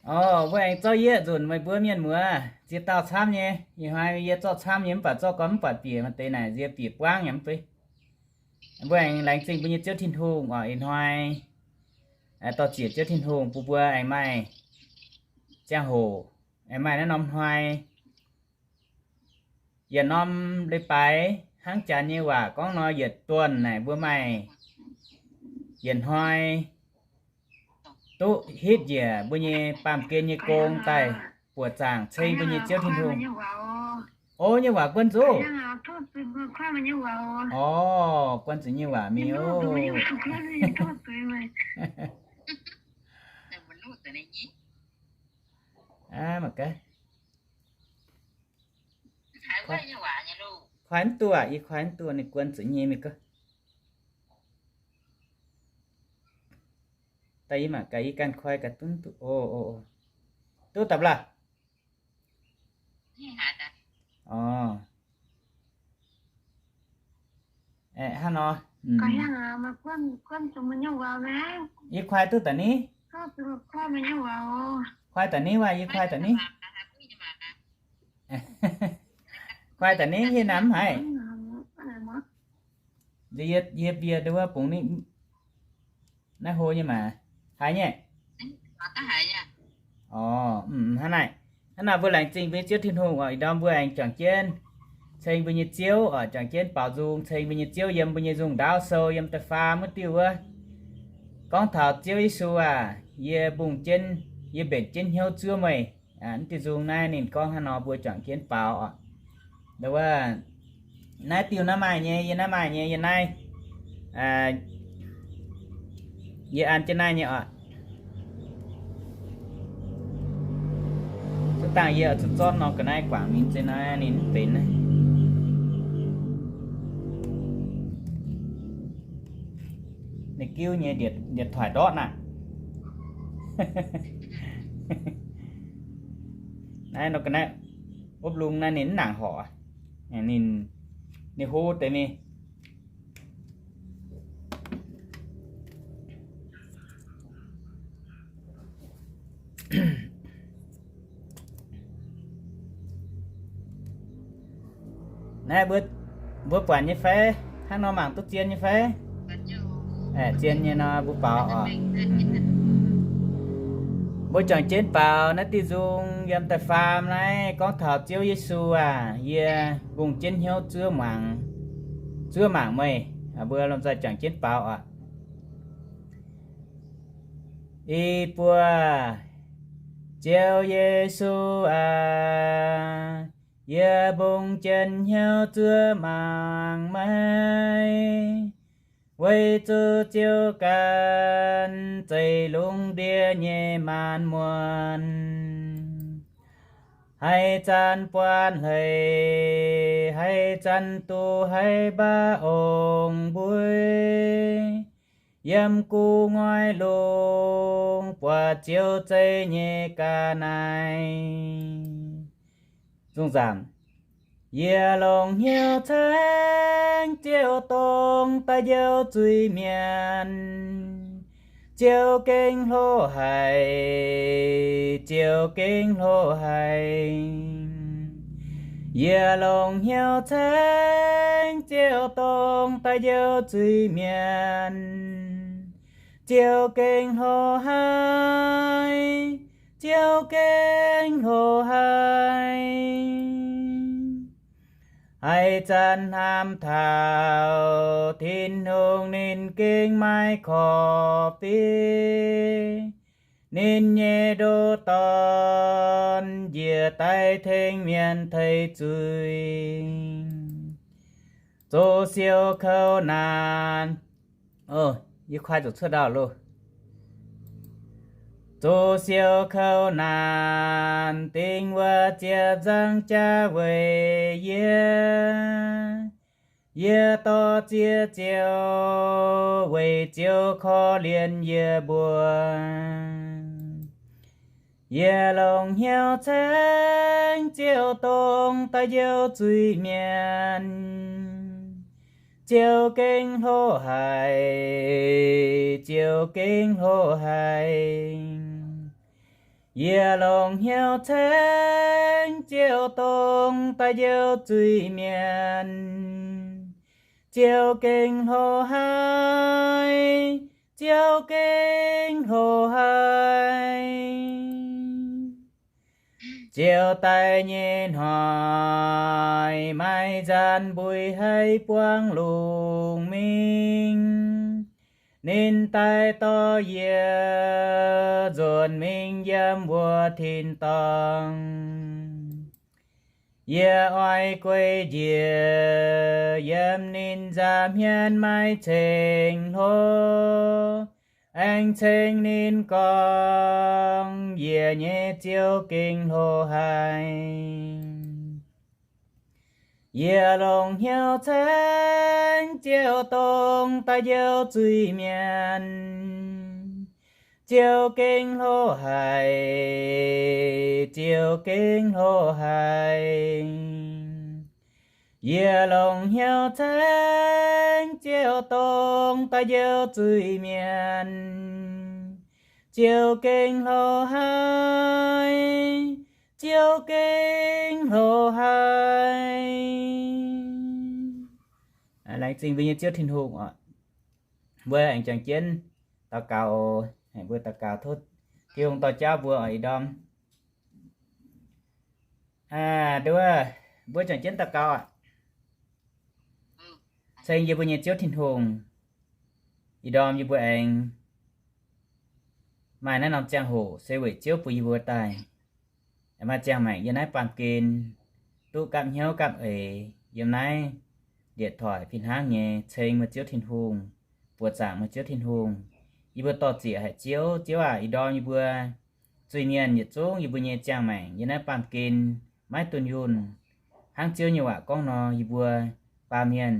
Orv, mbuo aengx zorqv yie nzunc meih mbuo mienh muoz ziex dauh camv nyei. Ih hnoi yie zorqv camv nyei mv baac zorqv gorn mv buatc bieqc maaih deix naaic nziex bieqc buangv nyei mv bei. Mbuo aengx laengz zingh mbuo nyei Ziouv Tin-Hungh oc. Ih hnoi dorh ziec Ziouv Tin-Hungh bun mbuo aengx maaih ziangh hoc, aengx maaih naaiv norm hnoi yietc norm leiz-baaix hnangv janx nyei waac gorngv nor, yietc duonh naaic mbuo maaih yietc hnoi duqv hitv njiec mbuo nyei baamh gen nyei gong daaih buoqc zaangc ceng mbuo nyei Ziouv Tin-Hungh. O, nyei waac guon zuqv. Orv, guon zuqc nyei waac mingh oc. Aav, mangc gaax. Koi mv duqv aac, yie koi mv duqv, ninh guon zuqc nyei mingh gaax. Daaih yie mangc gaax, yie ganh koi gaax duqv mv duqv. O, o, o. Duqv dapc laaih. Orv. Aeqv, hnangv nor. Yie koi duqv daaih ni. Koi daaih ni waac, yie koi daaih ni. Koi daaih ni, hieh naaiv mv haiz. Yie, yie bie nduov bungx ni. Naaiv hlo nyei maah. Haiz nyei. Orv, hnangv naaic. Hnangv naaic mbuo laengz zingh mbuo nyei Ziouv Tin-Hungh oc. Ih ndorm mbuo aengx juangc jienv ceng mbuo nyei Ziouv oc, juangc jienv baaux nzung ceng mbuo nyei Ziouv yiem mbuo nyei nzungh ndaauv sou yiem da'faam wuov diuh wuov. Gorngv taux Ziouv Yesu aac, yie mbungh jienv, yie mbenc jienv hnyouv zuov meih. Mv diuh nzung naaiv ninh gorngv hnangv nor, mbuo juangc jienv baaux oc. Wuov, naaiv diuh naaiv maaih nyei, yie naaiv maaih nyei, yie naaiv, yie an jienv naaiv nyei oc. Zuov dangh yie zuqc zorqv nor ga'naaiv guangc mingh, zeiz naaiv ninh mv benx naaiv. Ninh giuv nyei điện thoại ndortv naaic. Naaiv nor ga'naaiv opv lung naaiv ninh mv nangc horc. Ninh, ninh hlo deix mingh. Naaiv mbuo, mbuo buatc nyei fai? Hnangv nor mangc duqv zien nyei fai? Zien nyei nor mbuo baaux oc. Mbuo juangc jienv baaux naaiv diuh nzung yiem da'faam naaiv gorngv taux Ziouv Yesu aac, yie mbungh jienv hnyouv zuov mangc, zuov mangc meih. Mbuo lomh nzoih juangc jienv baaux oc. Ih buo Ziouv Yesu aac, yie mbungh jienv hnyouv zuov mangc meih, weic zuqc Ziouv ganh zeiv lungh ndiev nyei maanc muotc, haaix zanc buatc hleix, haaix zanc duqv haiz mbac ong-mbuiv, yiem gu'nguaaic lungh buatc Ziouv zeiv nyei ga'naaiv. Zungv zaamc. Yie longc hnyouv caengx Ziouv dongh da'njoux zuiz-mienh, Ziouv gengh hlo haic, Ziouv gengh hlo haic. Yie longc hnyouv caengx Ziouv dongh da'njoux zuiz-mienh, Ziouv gengh hlo haic, Ziouv gengh hlo haic. Haaix zanc hnamv taux Tin-Hungh ninh gengh maaih korv-fiqv, ninh nyei ndoqc Dorn njiec daaih tengx mienh teix zuiz, zoux siou kouv naanc. Yie kuaaiv zuqc cuotv ndau loh. Zoux siou kouv naanc dingc wuov ziepc nzangc jaax weic yie. Yie dorh ziex ziouc weic Ziouv korv-lienh yie mbuo. Yie longc hnyouv caengx Ziouv dongh da'njoux zuiz-mienh, Ziouv gengh hlo haic, Ziouv gengh hlo haic. Yie longc hnyouv ceng Ziouv dongh daaih njoux zuiz-mienh. Ziouv gengh hlo haic, Ziouv gengh hlo haic. Ziouv daic nyei hnoi, maaih nzaanx mbui haiv buangv lungh mingh. Ninh daaih dorh yie nzuonx mingh yiem wuov tin-dorngh. Yie oix guei njiec yiem ninh nza'hmien maaih ceng-hlo, aengx ceng ninh gorngv, Yie nyei Ziouv gengh hlo haic. Yie longc hnyouv ceng Ziouv dongh daaih njoux zuiz-mienh. Ziouv gengh hlo haic, Ziouv gengh hlo haic. Yie longc hnyouv ceng Ziouv dongh daaih njoux zuiz-mienh. Ziouv gengh hlo haic, Ziouv gengh hlo haic. Laengz zingh mbuo nyei Ziouv Tin-Hungh oc. Mbuo aengx jangx jienv daux gaux oc. Mbuo daux gaux tov Tin-Hungh dorh jauv mbuo oc, ih ndorm. Nduov, mbuo jangx jienv daux gaux aqv. Ceng yie mbuo nyei Ziouv Tin-Hungh, ih ndorm yie mbuo aengx maaih naaiv norm ziangh hoc se weic Ziouv bun yie mbuo daaih maaih ziangh maengc yiem naaiv baamh gen duqv gapv hnyouv gapv eix yiem naaiv điện thoại fih hnangv nyei ceng meih Ziouv Tin-Hungh, buoqc zaangc meih Ziouv Tin-Hungh. Yie mbuo dor-ziec haic Ziouv. Ziouv aac, ih ndorm yie mbuo zuiz-mienh yietc zungv yie mbuo nyei ziangh maengc yiem naaiv baamh gen maiv dunh yunh. Hnangv Ziouv nyei waac gorngv nor, yie mbuo baamh mienh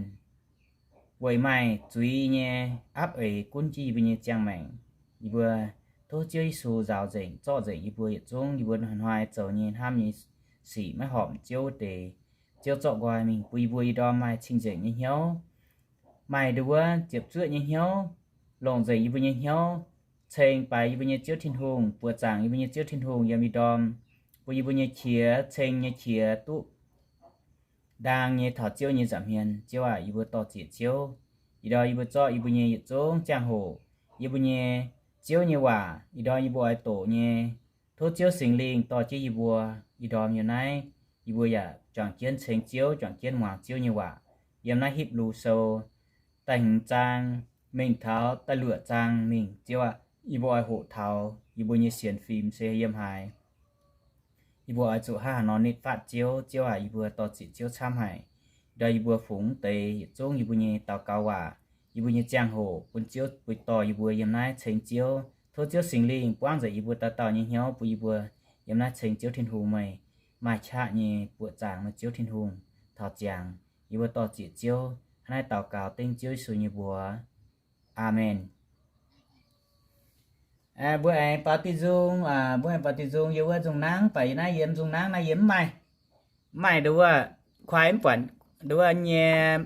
weic maaih zuiz nyei apv eix gunv jienv yie mbuo nyei ziangh maengc. Yie mbuo tov Ziouv Yesu nzaaux nzengc, zorqv nzengc yie mbuo yietc zungv yie mbuo hnoi-hnoi zoux nyei hnamv nyei sic maiv horpc Ziouv wuov deix. Ziouv zorqv nqoi mingh bun yie mbuo ih ndorm maaih cing-nzengc nyei hnyouv, maaih nduov ziepc zuoqv nyei hnyouv, longc nzengc yie mbuo nyei hnyouv, ceng baaix yie mbuo nyei Ziouv Tin-Hungh, buoqc zaangc yie mbuo nyei Ziouv Tin-Hungh yiem ih ndorm, bun yie mbuo nyei qiex, ceng nyei qiex duqv ndaang nyei taux Ziouv nyei nza'hmien. Ziouv aac, yie mbuo dor-ziec Ziouv. Ih ndorm yie mbuo zorqv yie mbuo nyei yietc zungv ziangh hoc, yie mbuo nyei Ziouv nyei waac, ih ndorm yie mbuo oix doqc nyei, tov Ziouv Singx Lingh dorh jienv yie mbuo. Ih ndorm yiem naaiv, yie mbuo yaac juangc jienv ceng Ziouv, juangc jienv muangx Ziouv nyei waac. Yiem naaiv Hipv^lu Sou da'hmz zaang mingh taux da'luoqc zaang mingh, Ziouv aac, yie mbuo oix hoqc taux yie mbuo nyei sienx fim se yiem haaix. Yie mbuo oix zuqc hnangv haaix nor nitv fatv Ziouv. Ziouv aac, yie mbuo dor-ziec Ziouv camv haic. Ndorm yie mbuo fungx deix yietc zungv yie mbuo nyei daux gaux waac, yie mbuo nyei ziangh hoc bun Ziouv bun dorh yie mbuo yiem naaiv ceng Ziouv. Tov Ziouv Singx Lingh buangv nzengc yie mbuo dauh dauh nyei hnyouv bun yie mbuo yiem naaiv ceng Ziouv Tin-Hungh meih maaih qaqv nyei buoqc zaangc meih Ziouv Tin-Hungh taux ziangx. Yie mbuo dor-ziec Ziouv. Hnangv naaiv daux gaux dengv Ziouv Yesu nyei mbuox. Aamen. Mbuo aengx baaux diuh nzung, mbuo aengx baaux diuh nzung yiem wuov nzung nangv, baac yie naaiv yiem nzung nangv naaiv yie mv maaih, mv maaih nduov, kuaai mv buatc nduov nyei,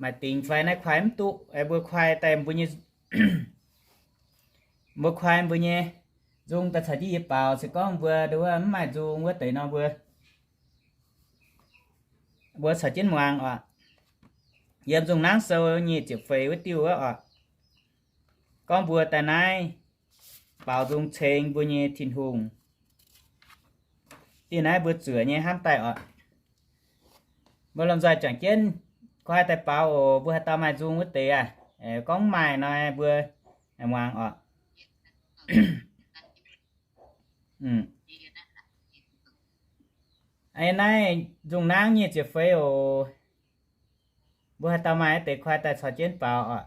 maaih dingc fai naaiv kuaai mv duqv. Mbuo kuaai daaih mbuo nyei, mbuo kuaai mbuo nyei nzung daaih caux jienv yie baaux. Se gorngv mbuo nduov mv maaih nzung wuov deix nor, mbuo, mbuo caux jienv muangx oc. Yiem nzung nangv sou nyic ziepc feix wuov diuh wuov oc. Gorngv mbuo daaih naaiv baaux nzung ceng mbuo nyei Tin-Hungh. Diuh naaiv mbuo zuoqc nyei hnamv daaih oc. Mbuo lomh nzoih juangc jienv kuaai daaih baaux oc. Mbuo haaix dauh maaih nzung wuov deix aac, gorngv maaih nor mbuo muangx oc. Naaiv nzung nangv nyic ziepc feix oc. Mbuo haaix dauh maaih wuov deix kuaai daaih caux jienv baaux oc.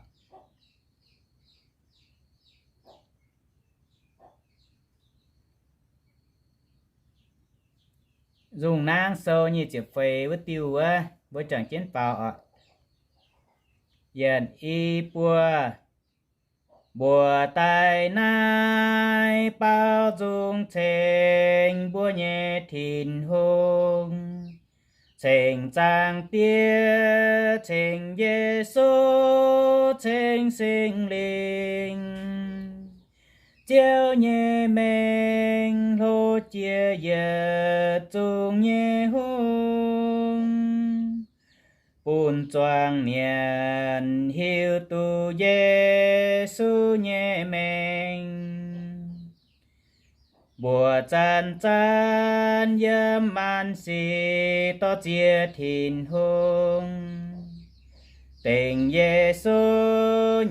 Nzung nangv sou nyic ziepc feix wuov diuh wuov, mbuo juangc jienv baaux oc. Yietc, i, buo. Mbuo daaih naaiv baaux nzung ceng mbuo nyei Tin-Hungh, ceng Zaangc Diex, ceng Yesu, ceng Singx Lingh. Ziouv nyei mengh jiex yietc zungv nyei hungh, bun zuangx mienh hiuv duqv Yesu nyei mengh. Mbuo zanc-zanc yiem maanc sic dorh ziex Tin-Hungh. Dengc Yesu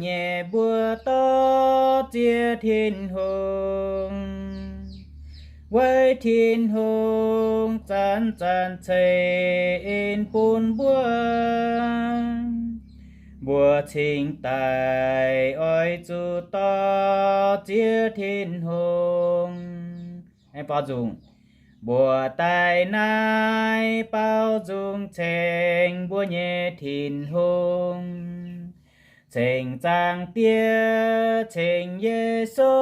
nyei mbuo dorh ziex Tin-Hungh. Weic Tin-Hungh zanc-zanc ceix en bun mbuo, mbuo cingx daaih oix zuqc dorh ziex Tin-Hungh. Baaux nzung. Mbuo daaih naaiv baaux nzung ceng mbuo nyei Tin-Hungh, ceng Zaangc Diex, ceng Yesu,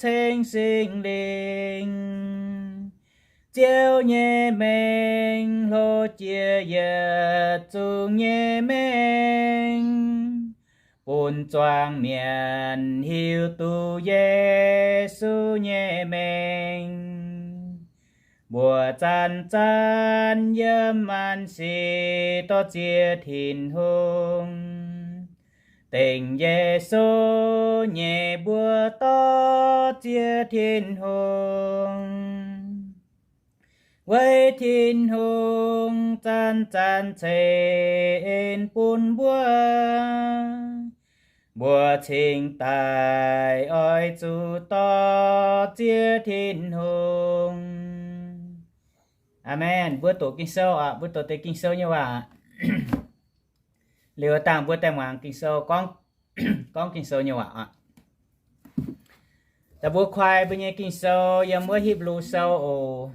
ceng Singx Lingh. Ziouv nyei mengh hlo jiex yietc zungv nyei mengh, bun zuangx mienh hiuv duqv Yesu nyei mengh. Mbuo zanc-zanc yiem maanc sic dorh ziex Tin-Hungh. Dengc Yesu nyei mbuo dorh ziex Tin-Hungh. Weic Tin-Hungh zanc-zanc ceix en bun mbuo, mbuo cingx daaih oix zuqc dorh ziex Tin-Hungh. Aamen. Mbuo doqc Ging-Sou oc. Mbuo doqc deix Ging-Sou nyei waac. Liuz dangh mbuo daaih muangx Ging-Sou, gorngv Ging-Sou nyei waac oc. Da'faanh mbuo kuaai mbuo nyei Ging-Sou yiem wuov Hipv^lu Sou oc.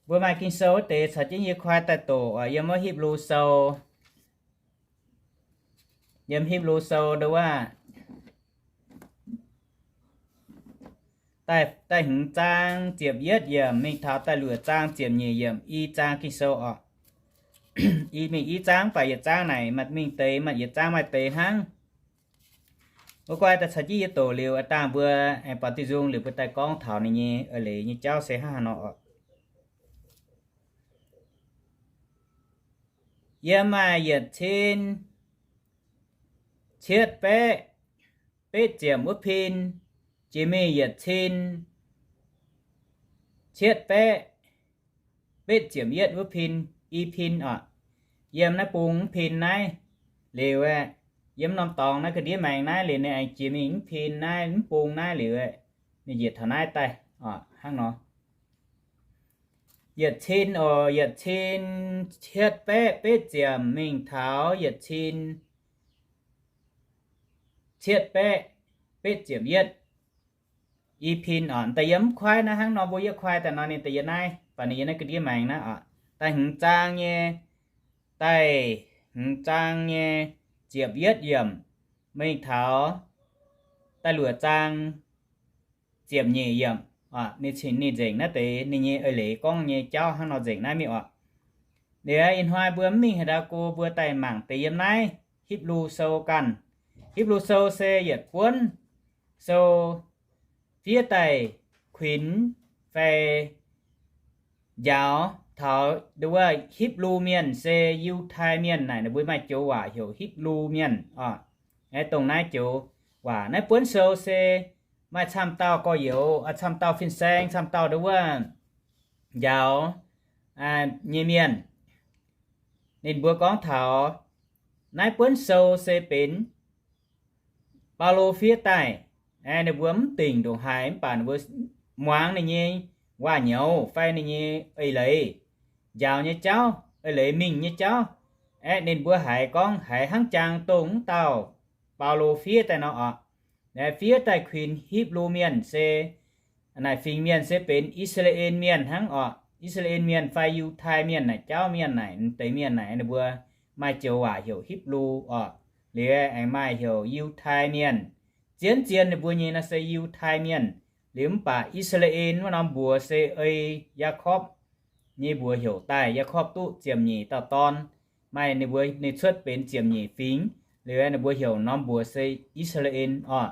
Mbuo maaih Ging-Sou wuov deix caux jienv yie kuaai daaih doqc oc. Yiem wuov Hipv^lu Sou, yiem Hipv^lu Sou ndo wuov, daaih, daaih hmz zaang ziepc yietv yiemc mingh taux daaih luoqc zaang ziepc nyeic yiemc, i zaang Ging-Sou oc. I mingh i zaang, mv baac yietc zaang naaic maaih mingh deix, maaih yietc zaang maaih deix hnangv. Mbuo guai daaih caux jienv yie doqc liuz, aav dangh mbuo aengx baaux diuh nzung liuz mbuo daaih gorngv taux ninh nyei eix leiz nyei jauv se hnangv haaix nor oc. Yiem maaih yietc cin cietv baeqv betv ziepc wuov pin, jiex mingh yietc cin cietv baeqv betv ziepc yietv wuov pin, i pin oc. Yiem naaiv bung mv pin naaiv liuz aeqv, yiem norm dorngx naaiv ga'ndiev maengx naaiv liuz ninh aengx jiex mingh mv pin naaiv, mv bung naaiv liuz aeqv, ninh njiec taux naaiv daaih oc, hnangv nor. Yietc cin oc, yietc cin cietv baeqv betv ziepc mingh taux yietc cin cietv baeqv betv ziepc yietv, i pin oc. Da'yietv mv kuaaiv naaiv hnangv nor, mbuo yietv kuaaiv daaih nor ninh da'yietv naaiv, mv baac ninh yiem naaiv ga'ndiev maengx naaiv oc. Daaih hmz zaang nyei, daaih hmz zaang nyei ziepc yietv yiemc mingh taux daaih luoqc zaang ziepc nyeic yiemc oc. Ninh cingx ninh nzengc naaiv deix ninh nyei eix leiz gorngv nyei jauv hnangv nor nzengc naaiv mingh oc. Liuz ih hnoi mbuo mv mingh haaix ndau go, mbuo daaih mangc deix yiem naaiv Hipv^lu Sou ganh. Hipv^lu Sou se yietc buonv sou fiev daaih kuinx fai njaaux taux nduov Hipv^lu Mienh se Yiutai Mienh naaic ninh mbuo maaih joux waac heuc Hipv^lu Mienh oc. Aeqv, dongh naaiv joux waac, naaiv buonv sou se maaih camv dauh gorx-youz, camv dauh fin-saeng, camv dauh nduov njaaux nyei mienh. Ninh mbuo gorngv taux naaiv buonv sou se benx Baulo fiev daaih. Aeqv, ninh mbuo mv dingc ndongc haaix mv baac ninh mbuo muangx ninh nyei waac-nyouz fai ninh nyei eix leiz, njaaux nyei jauv, eix leiz mingh nyei jauv. Aeqv, ninh mbuo haiz gorngv haiz hnangv jang dongh wuov dauh Baulo fiev daaih nor oc. Fiev daaih kuinx Hipv^lu Mienh se, naaic fingx mienh se benx I^saa^laa^en Mienh hnangv oc. I^saa^laa^en Mienh fai Yiutai Mienh naaic jauv mienh naaic, deix mienh naaic ninh mbuo maaih joux waac heuc Hipv^lu oc. Liuz aengx maaih heuc Yiutai Mienh. Zien-zien ninh mbuo nyei nor se Yiutai Mienh. Liuz mv baac I^saa^laa^en wuov norm mbuox se ei Yaakopv nyei mbuox heuc daaih. Yaakopv duqv ziepc nyeic dauh dorn, maaih ninh mbuo ninh cuotv benx ziepc nyeic fingx. Liuz ninh mbuo heuc norm mbuox se I^saa^laa^en oc.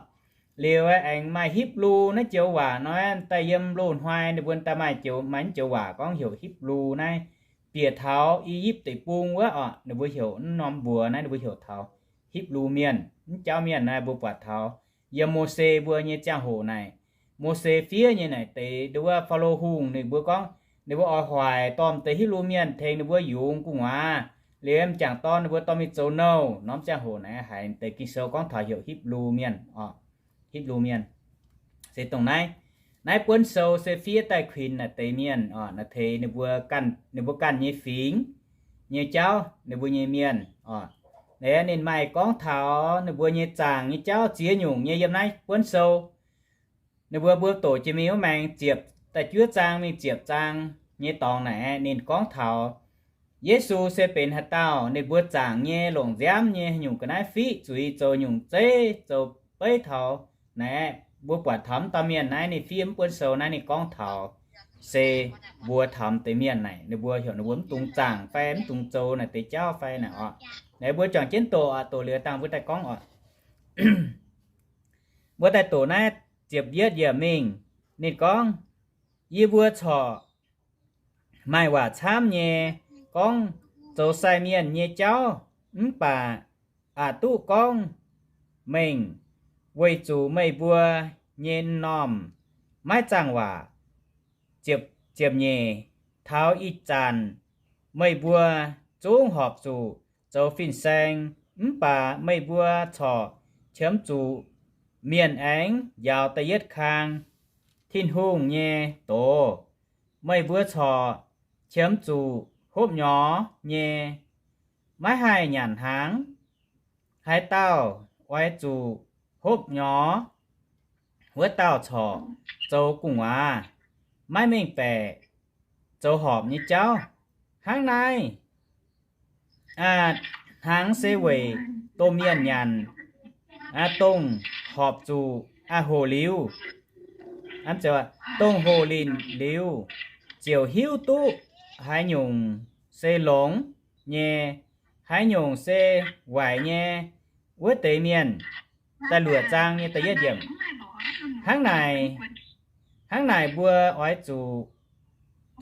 Liuz aengx maaih Hipv^lu naaiv joux waac nor, daaih yiem loz-hnoi ninh mbuo daaih maaih joux, maaih joux waac gorngv heuc Hipv^lu naaiv, bieqc taux I^yipv Deic-Bung wuov oc, ninh mbuo heuc mv norm mbuox naaiv ninh mbuo heuc taux Hipv^lu Mienh. Mv jauv mienh naaiv mbuo buatc taux yiem Mose mbuo nyei ziangh hoc naaic, Mose fiev nyei naaic deix nduov Faalo Hungh ninh mbuo gorngv ninh mbuo oix hoic dorh deix Hipv^lu Mienh tengx ninh mbuo yungz gu'nguaaz. Liuz m'jangc dorn ninh mbuo dorh mingh zoux nouh. Norm ziangh hoc naaiv haiz deix Ging-Sou gorngv taux heuc Hipv^lu Mienh oc, Hipv^lu Mienh. Se dongh naaiv, naaiv buonv sou se fiev daaih kuinx naaic deix mienh oc, naaic teix ninh mbuo ganh, ninh mbuo ganh nyei fingx nyei jauv, ninh mbuo nyei mienh oc. Naaiv ninh maaih gorngv taux ninh mbuo nyei zaangc nyei jauv ziex nyungc nyei yiem naaiv buonv sou. Ninh mbuo mbuo doqc jiex mingh wuov maengx ziepc, da'juov zaang mingh ziepc zaang nyei dorngx naaic ninh gorngv taux Yesu se benx haaix dauh, ninh mbuo zaangc nyei longc nziaamv nyei nyungc ga'naaiv fiqv zuiz zoux nyungc zeiv zoux beiv taux naaiv. Mbuo buatc taux mv dauh mienh naaiv ninh fiev mv buonv sou naaiv ninh gorngv taux se mbuox taux deix mienh naaic ninh mbuo heuc ninh mbuo mv dungx zaangc fai mv dungx zoux naaic deix jauv fai naaic oc. Naaiv mbuo juangc jienv doqc oc, doqc liuz dangh mbuo daaih gorngv oc. Mbuo daaih doqc naaiv ziepc yietv yiemc mingh. Ninh gorngv, yie mbuo corc maaih waac camv nyei gorngv zoux sai mienh nyei jauv, mv baac aqc duqv gorngv mengh, weic zuqc meih mbuo nyei m'normh maiv zaangh waac. Ziepc nyeic, taux ih zanc meih mbuo zungv horpc zuqc zoux fin-saeng, mv baac meih mbuo corc qiemx zuqc mienh aengx njaaux da'yietv kang, Tin-Hungh nyei doz. Meih mbuo corc qiemx zuqc hopv nyorx nyei, maiv haih nyanc hnaangx. Haaix dauh oix zuqc hopv nyorx, wuov dauh corc zoux gu'nguaaz, maiv mengh baeqc zoux horpc nyei jauv. Hnangv naaiv aa, hnaangx se weic domh mienh nyanc, aa, dongh horpc zuqc, aa, hoc liuz, dongh hoc linh liuz, ziouc hiuv duqv haaix nyungc se longx nyei, haaix nyungc se waaic nyei, wuov deix mienh. Da'luoqc zaang nyei da'yietv yiemc. Hnangv naaic, hnangv naaic mbuo oix zuqc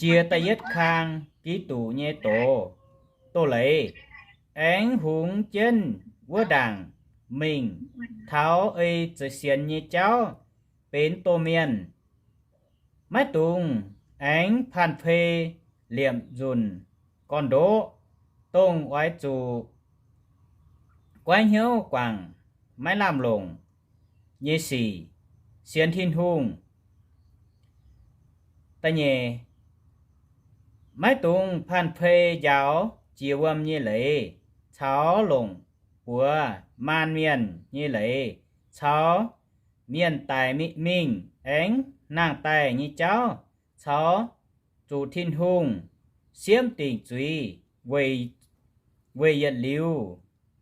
jiex da'yietv kang Giduc nyei doz, doz-leiz, aengx hungx jienv wuov ndaangc mingh taux ei zeix sienx nyei jauv benx domh mienh. Maiv dungx aengx panh pei liepc nzunc gorn-ndoqv, dongh oix zuqc goiv hnyouv guangc maiv lamh longc nyei sic, sienx Tin-Hungh. Da'nyeic, maiv dungx panh pei njaaux jiex wuom nyei leiz, caux longc buoz maanc mienh nyei leiz, caux mienh daic mingh aengx nangh daaih nyei jauv, caux zuqc Tin-Hungh siemv dingc zuiz weic yietc liuz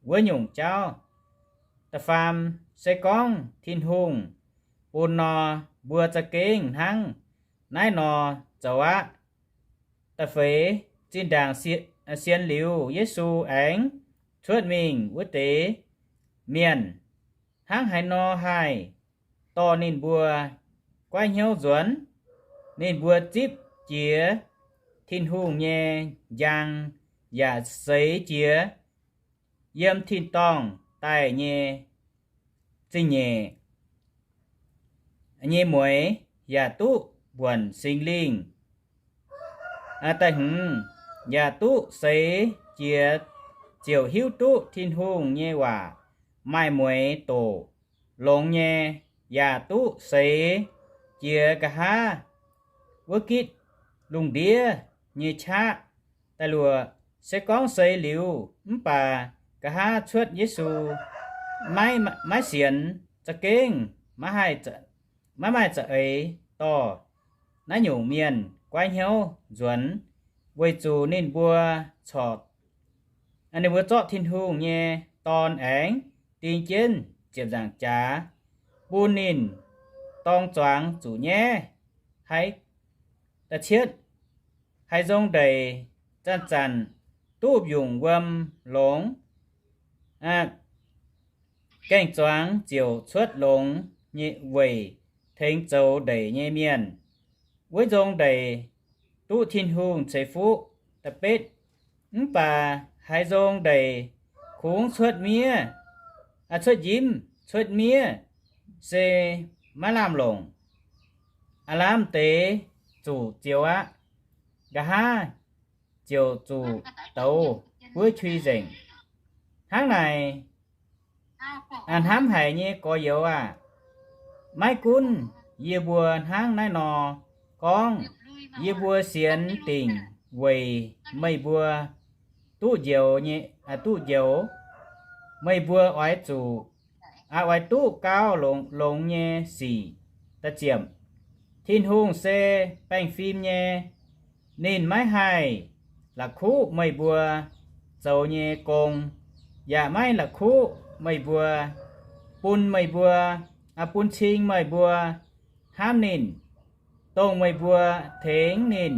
wuov nyungc jauv. Da'faam, se gorngv Tin-Hungh bun nor, mbuo za'gengh hnangv naaiv nor zoux aqv. Da'feix, zinh ndaangc sienx liuz Yesu aengx cuotv mingh wuov deix mienh, hnangv haaix nor haih dorh ninh mbuo goiv hnyouv nzuonx? Ninh mbuo zipv jiex Tin-Hungh nyei njang, yaac seix jiex yiem tin-dorngh daaih nyei zingh nyeic nyei mueix, yaac duqv mbuonc Singx Lingh. Da'hmz, yaac duqv seix jiex ziouc hiuv duqv Tin-Hungh nyei waac maaih mueix doqc longx nyei, yaac duqv seix jiex nqa'haav wuov gitv lungh ndiev nyei qaqv. Da'luoqc, se gorngv seix liuz mv baac nqa'haav cuotv Yesu maiv, maiv sienx, za'gengh maiv maaih za'eix dorh naaiv nyungc mienh goiv hnyouv nzuonx, weic zuqc ninh mbuo corc, ninh mbuo zorqv Tin-Hungh nyei Dorn aengx ding jienv ziepc nzaangc jaax bun ninh dorng zuangx zuqc nyaiv. Haiz da'cietv, haaix nzong ndeic zanc-zanc duqv mbiungc wuom longx, gaeng-zuangx ziouc cuotv longx. nyei weic tengx zoux ndeic nyei mienh. Wuov nzong ndeic duqv Tin-Hungh ceix fuqv. Da'betv, mv baac haaix nzong ndeic kungx cuotv miev, cuotv njimv, cuotv miev, se maiv lamh longc. Aav lamh deix zuqc zioux aqv. Nqa'haav ziouc zuqc douz buov qui nzengc. Hnangv naaic, hnamv haic nyei gorx-youz aah, maiv gunv yie mbuo hnangv naaiv nor gorngv, yie mbuo sienx dingc weic meih mbuo duqv njoux nyei, duqv njoux. Meih mbuo oix zuqc, oix duqv gauh longx nyei sic. Ziepc, Tin-Hungh se baengh fim nyei. Ninh maiv haih la'kuqv meih mbuo zoux nyei gong, yaac maiv la'kuqv meih mbuo, bun meih mbuo, bun cing meih mbuo hnamv ninh, dongh meih mbuo tengx ninh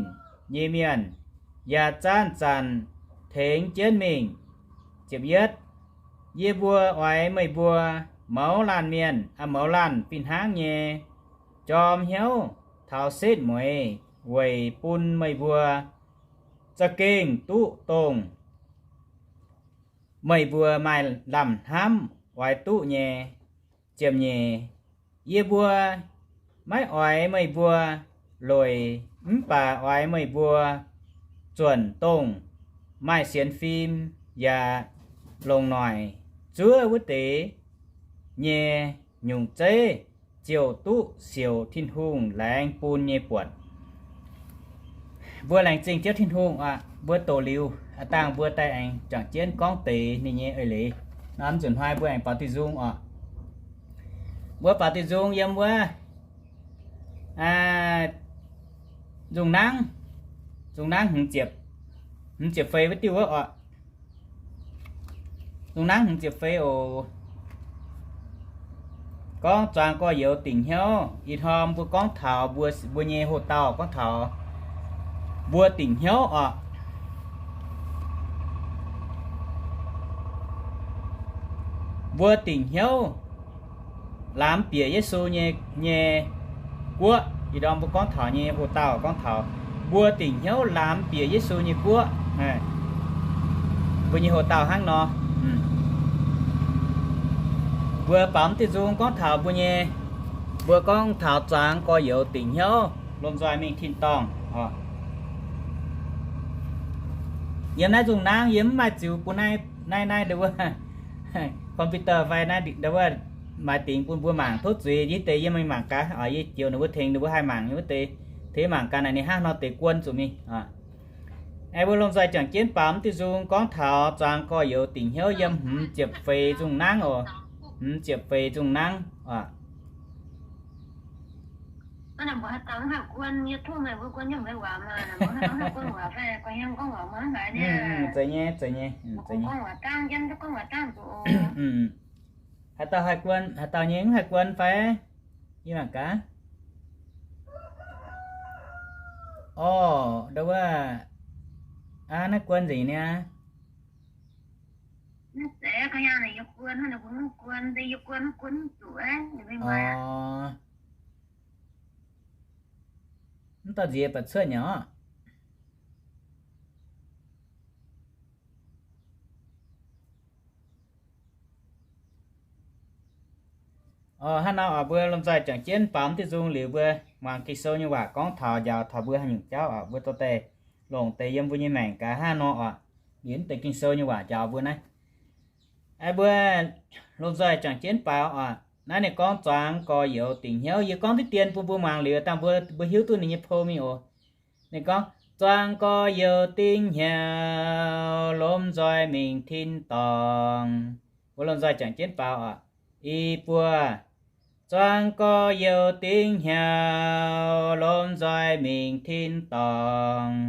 nyei mienh yaac zanc-zanc tengx jienv mingh. Yie mbuo oix meih mbuo mouz laanh mienh, mouz laanh fih hnangv nyei jorm hnyouv taux setv mueiz weic bun meih mbuo za'gengh duqv dongh meih mbuo maaih lamh hnamv oix duqv nyei. Ziepc nyeic, yie mbuo maiv oix meih mbuo loic, mv baac oix meih mbuo zuonc dongh maaih sienx fim yaac longc noic zuov wuov deix nyei nyungc zeiv, ziouc duqv siouc Tin-Hungh laengz bun nyei buonc. Mbuo laengz zingh Ziouv Tin-Hungh oc. Mbuo doqc liuz, aav dangh mbuo daaih aengx juangc jienv gorngv deix ninh nyei eix leiz. Nor mv nzunc hnoi mbuo aengx baaux diuh nzung oc. Mbuo baaux diuh nzung yiem wuov nzung nangv, nzung nangv hmz ziepc, hmz ziepc feix wuov diuh wuov oc. Nzung nangv hmz ziepc feix oc. Gorngv zuangx gorx-youz dingc hnyouv. Ih hnoi mbuo gorngv taux mbuo, mbuo nyei hoc-dauh gorngv taux mbuo dingc hnyouv oc. Mbuo dingc hnyouv lamz bieqc Yesu nyei, nyei guoqv. Ih ndorm mbuo gorngv taux nyei hoc-dauh gorngv taux mbuo dingc hnyouv lamz bieqc Yesu nyei guoqv. Mbuo nyei hoc-dauh hnangv nor. Mbuo baaux diuh nzung gorngv taux mbuo nyei, mbuo gorngv taux zuangx gorx-youz dingc hnyouv lomh nzoih mingh tin-dorngh oc. Yiem naaiv nzung nangv yie mv maaih ziux bun naaiv, naaiv, naaiv ndau wuov computer fai naaiv ndau wuov maaih dingx bun mbuo mangc tov zuiz. Yie deix yie mingh mangc gaax oc. Yie joux ninh mbuo tengx ninh mbuo haih mangc nyei wuov deix, tengx mangc gaax naaic ninh hnangv nor deix guon zuqc mingh. Aengx mbuo lomh nzoih juangc jienv baaux diuh nzung gorngv taux zuangx gorx-youz dingc hnyouv yiem hmz ziepc feix nzung nangv oc. Hmz ziepc feix nzung nangv oc. Zeiz nyei, zeiz nyei, zeiz nyei. Haaix dauh haih guon, haaix dauh nyei mv haih guon fai? Yie mangc gaax. Orv, ndau wuov, aa, naaiv guon nzengc niaa. Orv, mv dauh nziex baac cuotv nyei oc. Orv, hnangv nor oc, mbuo lomh nzoih juangc jienv baaux diuh nzung liuz, mbuo muangx Ging-Sou nyei waac gorngv taux njaaux taux mbuo haaix nyungc jauv oc. Mbuo dorh daaih longc deix yiem mbuo nyei maengc gaax hnangv nor oc. Liuz deix Ging-Sou nyei waac njaaux mbuo naaiv. Aa, mbuo lomh nzoih juangc jienv baaux oc. Naaiv ninh gorngv zuangx gorx-youz dingc hnyouv. Yie gorngv diqv dien bun mbuo muangx liuz, dangh mbuo, mbuo hiuv duqv ninh nyei pou mingh oc. Ninh gorngv, zuangx gorx-youz dingc hnyouv, lomh nzoih mingh tin-dorngh. Mbuo lomh nzoih juangc jienv baaux oc. I buo. Zuangx gorx-youz dingc hnyouv, lomh nzoih mingh tin-dorngh.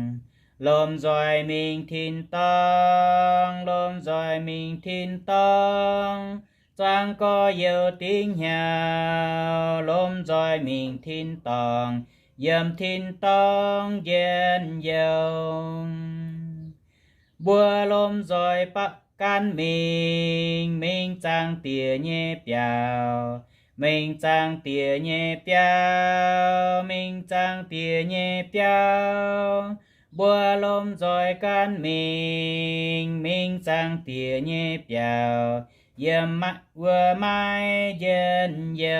Lomh nzoih mingh tin-dorngh, lomh nzoih mingh tin-dorngh. Zuangx gorx-youz dingc hnyouv, lomh nzoih mingh tin-dorngh, yiem tin-dorngh njien-youh. Mbuo lomh nzoih baqv gan mingh, mingh Zaangc Diex nyei biauc. mingh Zaangc Diex nyei biauv, mingh Zaangc Diex nyei biauv. Mbuo lomh nzoih gan mingh, mingh Zaangc Diex nyei biauv, yiem wuov maiv njien-youh.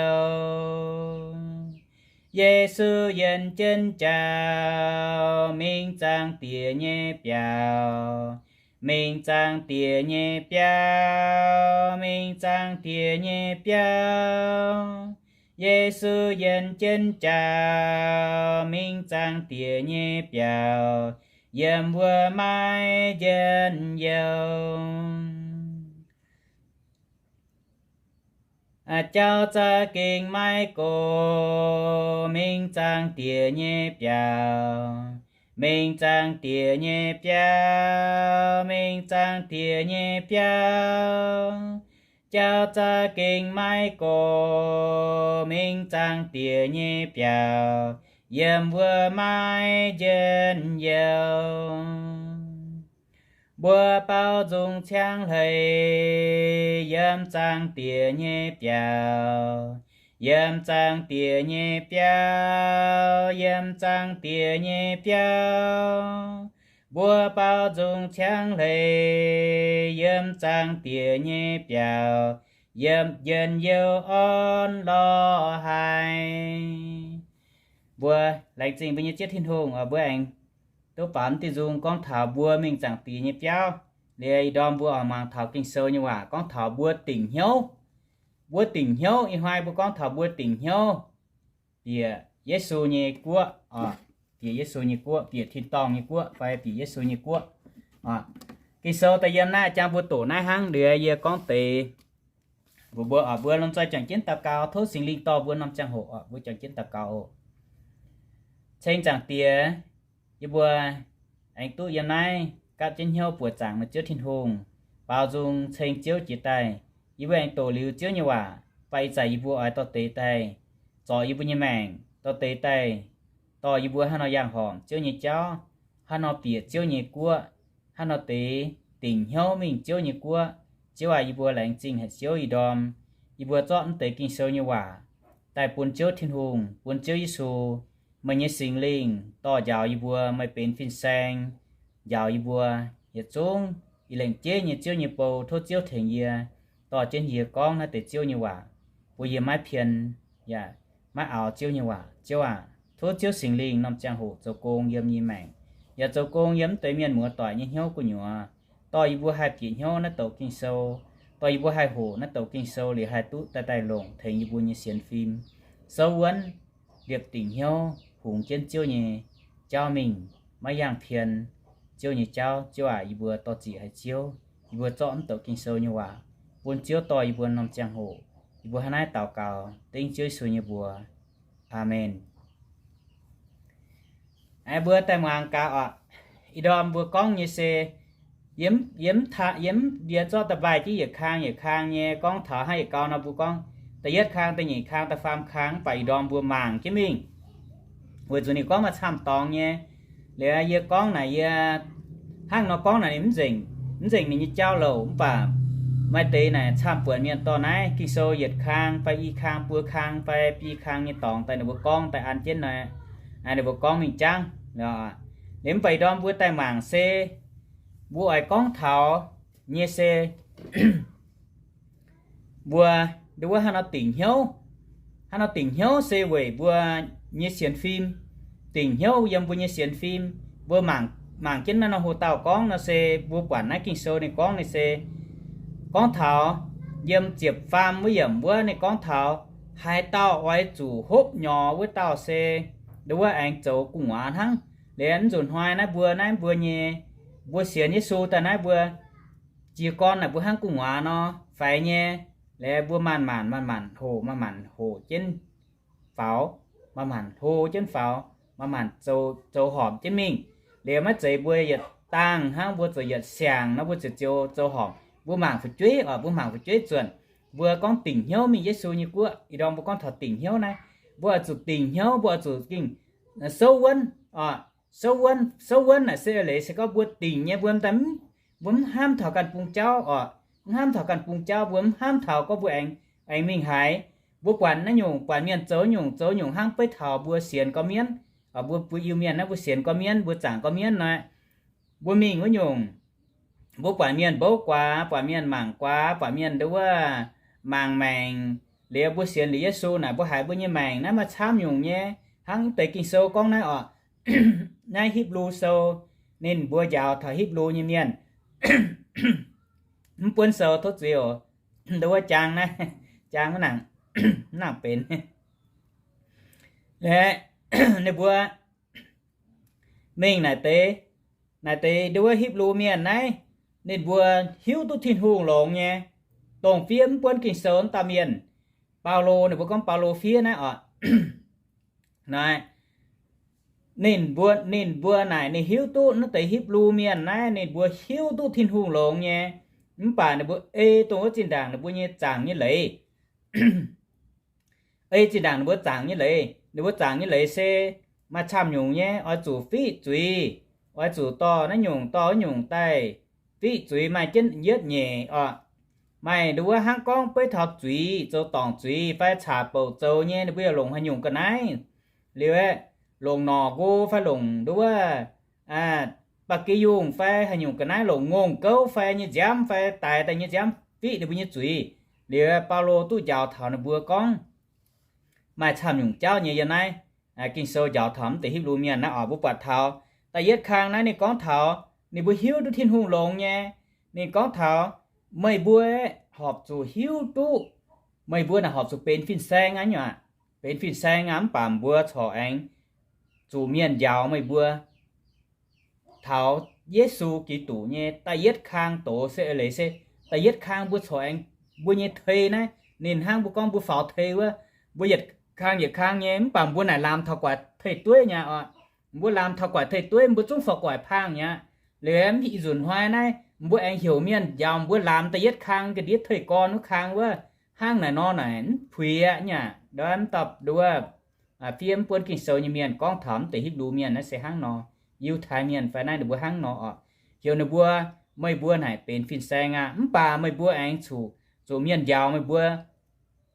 Yesu yienc jienv jaux, mingh Zaangc Diex nyei biauv, mingh Zaangc Diex nyei biauv, mingh Zaangc Diex nyei biauv. Yesu yienc jienv jaux, mingh Zaangc Diex nyei biauv, yiem wuov maiv njien-youh. Jauv za'gengh maiv gox, mingh Zaangc Diex nyei biauv, mingh Zaangc Diex nyei biauv, mingh Zaangc Diex nyei biauv. Jauv za'gengh maiv gox, mingh Zaangc Diex nyei biauv, yiem wuov maiv njien-youh. Mbuo baaux nzung ciangv hleix yiem Zaangc Diex nyei biauv, yiem Zaangc Diex nyei biauv, yiem Zaangc Diex nyei biauv. Mbuo baaux nzung ciangv hleix yiem Zaangc Diex nyei biauv, yiem njien-youh orn lorh haic. Mbuo laengz zingh mbuo nyei Ziouv Tin-Hungh oc, mbuo aengx duqv baaux mv diuh nzung gorngv taux mbuo mingh Zaangc Diex nyei biauv. Liuz ih ndorm mbuo oix muangx taux Ging-Sou nyei waac gorngv taux mbuo dingc hnyouv. Mbuo dingc hnyouv, ih hnoi mbuo gorngv taux mbuo dingc hnyouv bieqc Yesu nyei guoqv oc. Bieqc Yesu nyei guoqv, bieqc tin-dorngh nyei guoqv fai bieqc Yesu nyei guoqv oc. Ging-Sou daaih yiem naaiv jangx mbuo doqc naaiv hnangv. Liuz yie gorngv deix mbuox mbuo oc, mbuo lomh nzoih juangc jienv daux gaux, tov Singx Lingh dorh mbuo norm ziangh hoc oc. Mbuo juangc jienv daux gaux oc. Ceng Zaangc Diex, yie mbuo aengx duqv yiem naaiv gapv jienv hnyouv buoqc zaangc meih Ziouv Tin-Hungh, baaux nzung ceng Ziouv jiex daaih. Yie mbuo aengx doqc liuz Ziouv nyei waac, baac ih zanc yie mbuo oix dorh deix daaih zorc yie mbuo nyei maengc, dorh deix daaih dorh yie mbuo haaix nor yangh horpc Ziouv nyei jauv, haaix nor bieqc Ziouv nyei guoqv, haaix nor deix dingc hnyouv mingh Ziouv nyei guoqv. Ziouv aac, yie mbuo laengz zingh haic Ziouv ih ndorm yie mbuo zorqv mv deix Ging-Sou nyei waac daaih bun Ziouv Tin-Hungh, bun Ziouv Yesu, meih nyei Singx Lingh dorh njaaux yie mbuo, meih benx fin-saeng njaaux yie mbuo yietc zungv ih lengc jeiv nyei Ziouv nyei bou. Tov Ziouv tengx yie, dorh jienv yie gorngv naaiv deix Ziouv nyei waac, bun yie maiv pien, yaac maiv aaux Ziouv nyei waac. Ziouv aac, tov Ziouv Singx Lingh norm ziangh hoc zoux gong yiem yie maengc, yaac zoux gong yiem mv deix mienh muoz doic nyei hnyouv gu'nyuoz, dorh yie mbuo haih bieqc hnyouv naaiv douc Ging-Sou, dorh yie mbuo haih hoqc naaiv douc Ging-Sou liuz haih duqv daaih daaih longc tengx yie mbuo nyei sienx fim, souv wuonv, liepc dingc hnyouv hungx jienv Ziouv nyei jauv mingh, maiv yangh pien Ziouv nyei jauv. Ziouv aac, yie mbuo dorh ziqc haic Ziouv, yie mbuo zorqv mv douc Ging-Sou nyei waac bun Ziouv dorh yie mbuo norm ziangh hoc. Yie mbuo hnangv naaiv daux gaux dengv Ziouv Yesu nyei mbuox. Aamen. Aengx mbuo daaih muangx gaax oc. Ih ndorm mbuo gorngv nyei se yiem, yiem, yiem, yie zorqv da'mbaaih jienv yietc kang yietc kang nyei gorngv taux hnangv yietc gau nor mbuo gorngv da'yietv kang, da'nyeic kang, da'faam kang, mv baac ih ndorm mbuo mangc jienv mingh, weic zuqc ninh gorngv maaih camv dorngx nyei. Liuz yie gorngv naaic, yie hnangv nor gorngv naaic ninh mv nzengc, mv nzengc ninh nyei jauv-louc, mv baac maaih deix naaic camv buonc mienh dorh naaiv Ging-Sou yietc kang fai i kang buo kang fai biei kang nyei dorngx daaih ninh mbuo gorngv daaih an jienv nor, ninh mbuo gorngv mingh jangv. Liuz mv baac ih ndorm mbuo daaih mangc se mbuo oix gorngv taux nyei se mbuo, nduov wuov haaix nor dingc hnyouv. Haaix nor dingc hnyouv se weic mbuo nyei sienx fim, dingc hnyouv yiem mbuo nyei sienx fim. Mbuo mangc, mangc jienv naaiv nor, hoc dauh gorngv nor se mbuo buatc naaiv Ging-Sou ninh gorngv ninh se gorngv taux yiem ziepc faam wuov yiemc wuov ninh gorngv taux haaix dauh oix zuqc hopv nyorx wuov dauh se nduov wuov aengx zoux gu'nguaaz hnangv. Liuz nzunc hnoi naaiv mbuo, naaiv mbuo nyei, mbuo sienx Yesu daaih naaiv mbuo jiez gorn naaic mbuo hnangv gu'nguaaz nor faix nyei. Liuz mbuo manc-manc, manc-manc hoc, manc-manc hoc jienv faaux, manc-manc hlo jienv faaux, manc-manc zoux, zoux horpc jienv mingh. Liuz maiv zeiz mbuo yietc dangh hnangv mbuo zoux yietc siangx nor mbuo ziouc zoux, zoux horpc. Mbuo mangc fu'jueiv oc, mbuo mangc fu'jueiv zuonc. Mbuo gorngv dingc hnyouv mingh Yesu nyei guoqv, ih ndorm mbuo gorngv taux dingc hnyouv naaiv, mbuo oix zuqc dingc hnyouv, mbuo oix zuqc gengh souv wuonv oc. Souv wuonv, souv wuonv naaic se leiz se gorngv mbuo dingc nyei mbuo mv, mbuo mv hnamv taux ganh bung jauv oc. Mv hnamv taux ganh bung jauv, mbuo mv hnamv taux gorngv mbuo aengx, aengx mingh haaix. Mbuo buatc naaiv nyungc, buatc mienh zoux nyungc zoux nyungc hnangv beiv taux mbuo sienx gorqv-mienv, mbuo, mbuo Iu-Mienh naaiv, mbuo sienx gorqv-mienv, mbuo zaangc gorqv-mienv nor, mbuo mingh wuov nyungc, mbuo buatc mienh mbouv guaax, buatc mienh mangc guaax, buatc mienh nduov wuov mangc maengc, liuz mbuo sienx liuz Yesu naaic, mbuo haiz mbuo nyei maengc naaiv maaih camv nyungc nyei, hnangv deix Ging-Sou gorngv naaiv oc. Naaiv Hipv^lu Sou, ninh mbuo njaaux taux Hipv^lu nyei mienh, mv buonv sou tov zuiz oc, nduov wuov jaang naaiv, jaang wuov nangc, mv nangc benx. Ninh mbuo mingh naaic deix, naaic deix nduov wuov Hipv^lu mienh naaiv, ninh mbuo hiuv duqv Tin-Hungh longx nyei, dongh fiev mv buonv Ging-Sou wuov dauh mienh, Baulo, ninh mbuo gorngv Baulo fiev naaiv oc. Naaiv, ninh mbuo, ninh mbuo naaic ninh hiuv duqv naaiv deix Hipv^lu mienh naaiv, ninh mbuo hiuv duqv Tin-Hungh longx nyei, mv baac ninh mbuo ei dongh wuov zinh ndaangc ninh mbuo nyei zaangc nyei leiz, ei zinh ndaangc ninh mbuo zaangc nyei leiz, ninh mbuo zaangc nyei leiz se maaih camv nyungc nyei, oix zuqc fiqv zuiz, oix zuqc dorh naaiv nyungc dorh wuov nyungc daaih fiqv zuiz, maaih jienv yietv nyeic oc. Maaih nduov wuov hnangv gorngv beiv taux zuiz, zoux dorngc zuiz fai caqv-bouc zoux nyei, ninh mbuo yaac longc haaix nyungc ga'naaiv, liuz aeqv, longc norqc nqo fai longc nduov wuov ba'gi yungh fai haaix nyungc ga'naaiv, longc ngongh gouv fai nyei nziaamv fai daix daaih nyei nziaamv fiqv ninh mbuo nyei zuiz. Liuz Baulo duqv njaaux taux ninh mbuo gorngv maaih camv nyungc jauv nyei yiem naaiv Ging-Sou njaaux taux mv deix Hipv^lu mienh naaiv oc. Mbuo buatc taux da'yietv kang naaiv ninh gorngv taux ninh mbuo hiuv duqv Tin-Hungh longx nyei. Ninh gorngv taux meih mbuo horpc zuqc hiuv duqv, meih mbuo naaic horpc zuqc benx fin-saeng aqv nyei aqv. Benx fin-saeng aqv, mv baac mbuo corc aengx zuqc mienh njaaux meih mbuo taux Yesu Giduc nyei da'yietv kang doz se eix leiz se da'yietv kang mbuo corc aengx mbuo nyei tei naaiv, ninh hnangv mbuo gorngv mbuo faaux tei wuov, mbuo yietc kang yietc kang nyei, mv baac mbuo naaic lamz taux guaix tei dueiv nyei oc. Mbuo lamz taux guaix tei dueiv, mbuo zungv faaux guaix pangh nyei aqv. Liuz mv i nzunc hnoi naaiv mbuo aengx heuc mienh njaaux mbuo lamz da'yietv kang ga'ndiev tei gorn wuov kang wuov, hnangv naaic nor naaic mv puix aqv nyei aqv. Ndortv mv dauh nduov fiev mv buonv Ging-Sou nyei mienh gorngv taux mv deix Hipv^lu mienh naaiv se hnangv nor. Yiutai mienh fai naaiv ninh mbuo hnangv nor oc. Heuc ninh mbuo, meih mbuo naaic benx fin-saeng aqv, mv baac meih mbuo aengx zuqc, zuqc mienh njaaux meih mbuo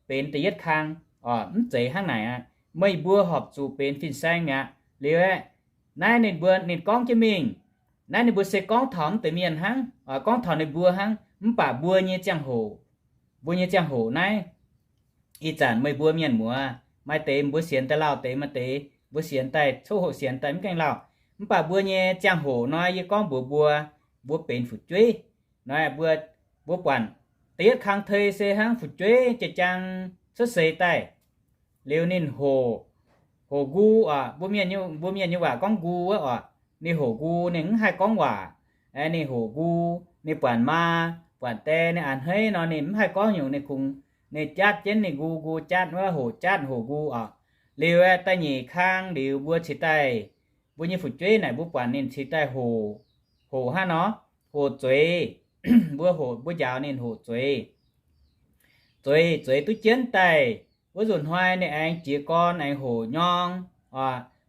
benx da'yietv kang oc. Mv zeiz hnangv naaic aqv. Meih mbuo horpc zuqc benx fin-saeng mi'aqv. Liuz aeqv, naaiv ninh mbuo ninh gorngv jienv mingh. Naaiv ninh mbuo se gorngv taux mv deix mienh hnangv, gorngv taux ninh mbuo hnangv. Mv baac mbuo nyei ziangh hoc, mbuo nyei ziangh hoc naaiv, ih zanc meih mbuo mienh muoz, maaih deix mbuo sienx daaih lauh deix, maaih deix mbuo sienx daaih coqv hoqc sienx daaih mv gaengh lauh. Mv baac mbuo nyei ziangh hoc nor, yie gorngv mbuox mbuo, mbuo benx fu'jueiv. Nor mbuo, mbuo buatc da'yietv kang tei se hnangv fu'jueiv jiex jaang cuotv seix daaih. Liuz ninh hoqc, hoqc nqu oc. Mbuo mienh nyei, mbuo mienh nyei waac gorngv nqu wuov oc. Ninh hoqc nqu, ninh mv haih gorngv waac. Ninh hoqc nqu, ninh buatc maa, buatc die, ninh a'hneiv nor, ninh mv haih gorngv nyungc, ninh kungx, ninh jatv jienv ninh nqu, nqu jatv wuov, hoqc jatv hoqc nqu oc. Liuz da'nyeic kang liuz mbuo cingx daaih, mbuo nyei fu'jueiv naaic mbuo buatc ninh cingx daaih hoqc, hoqc hnangv nor, hoqc zueiz. Mbuo hoqc, mbuo njaaux ninh hoqc zueiz. Zueiz, zueiz duqv jienv daaih, wuov nzunc hnoi ninh aengx jiez gorn aengx hoqc nyorng,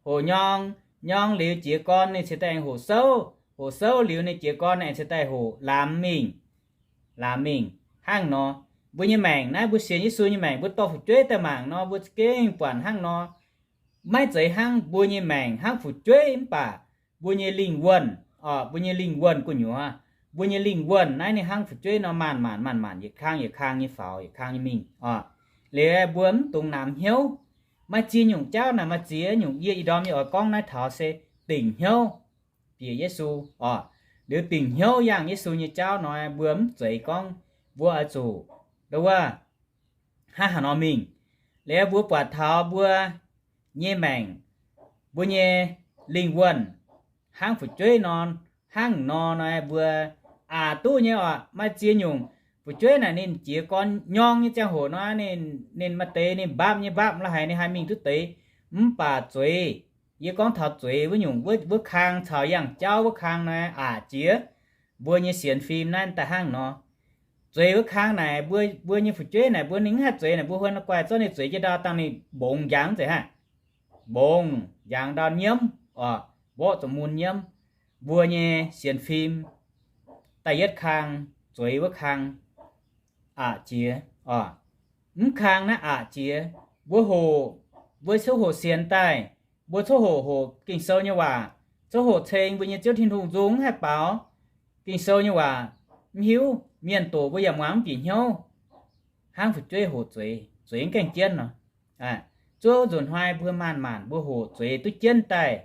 hoqc nyorng, nyorng liuz jiez gorn ninh cingx daaih aengx hoqc souv, hoqc souv liuz ninh jiez gorn aengx cingx daaih hoqc lamz mingh, lamz mingh hnangv nor. Mbuo nyei maengc naaiv, mbuo sienx Yesu nyei maengc, mbuo dorh fu'jueiv daaih mangc nor, mbuo za'gengh buatc hnangv nor. Maiv zeiz hnangv mbuo nyei maengc hnangv fu'jueiv mv baac mbuo nyei lingh wuonh, mbuo nyei lingh wuonh gu'nyuoz, mbuo nyei lingh wuonh naaiv ninh hnangv fu'jueiv nor maanc maanc maanc maanc, yietc kang yietc kang nyei faaux, yietc kang nyei mingh oc. Liuz mbuo mv dungx namx hnyouv. Maaih ziex nyungc jauv naaic, maaih ziex nyungc yie ih ndorm yie oix gorngv naaiv taux se dingc hnyouv bieqc Yesu oc. Liuz dingc hnyouv yangh Yesu nyei jauv nor, mbuo mv zeiz gorngv mbuo oix zuqc nduov wuov hnangv haaix nor mingh. Liuz mbuo buatc taux mbuo nyei maengc, mbuo nyei lingh wuonh hnangv fu'jueiv nor, hnangv nor nor mbuo aqc duqv nyei oc. Maaih ziex nyungc fu'jueiv naaic ninh jiez gorn nyorng nyei ziangh hoc nor, ninh, ninh maaih deix ninh mbapv nyei mbapv la'haic ninh haih mingh duqv deix. Mv baac zueiz, yie gorngv taux zueiz wuov nyungc, wuov, wuov kang caux yangh jauv wuov kang nor aqc jiex. Mbuo nyei sienx fim naaiv daaih hnangv nor. Zueiz wuov kang naaic, mbuo, mbuo nyei fu'jueiv naaic, mbuo ninh mv haih zueiz naaic, mbuo huon guaih zorqv ninh zueiz jienv ndau dangh ninh mbongx njang zeiz hnangv. Mbongx njang ndau nyiemv oc, mborqv zuqc mun nyiemv. Mbuo nyei sienx fim da'yietv kang, zueiz wuov kang, aqc jiex oc. mv kang naaiv aqc jiex. Mbuo hoqc, mbuo coqv hoqc sienx daaih, mbuo coqv hoqc hoqc Ging-Sou nyei waac, coqv hoqc ceng mbuo nyei Ziouv Tin-Hungh nzung mv haih baaux Ging-Sou nyei waac, mv hiuv, mienh doqc mbuo yaac muangx mv bieqc hnyouv, hnangv fu'jueiv hoqc zueiz, zueiz mv gaengh jienv nor. Zuov nzunc hnoi mbuo maanc-maanc mbuo hoqc zueiz duqv jienv daaih,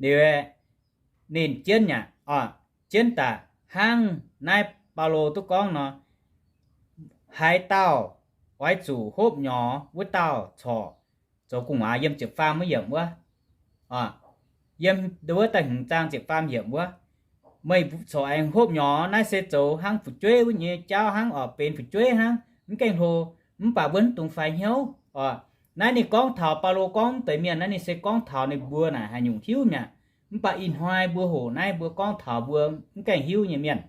liuz ninh jienv yaac, jienv daaih hnangv naaiv Baulo duqv gorngv nor, haaix dauh oix zuqc hopv nyorx wuov dauh corc zoux gu'nguaaz. Yiem ziepc faam wuov yiemc wuov, yiem wuov da'hmz zaang ziepc faam yiemc wuov, meih corc aengx hopv nyorx. Naaiv se zoux hnangv fu'jueiv wuov nyei jauv hnangv oc, benx fu'jueiv hnangv, mv gaengh hlo. Mv baac mbuo mv dungx faix hnyouv oc. Naaiv ninh gorngv taux Baulo gorngv deix mienh, naaiv ninh se gorngv taux ninh mbuo naaic haaix nyungc hiuv mi'aqv. Mv baac ih hnoi mbuo hoqc naaiv mbuo gorngv taux mbuo mv gaengh hiuv nyei mienh.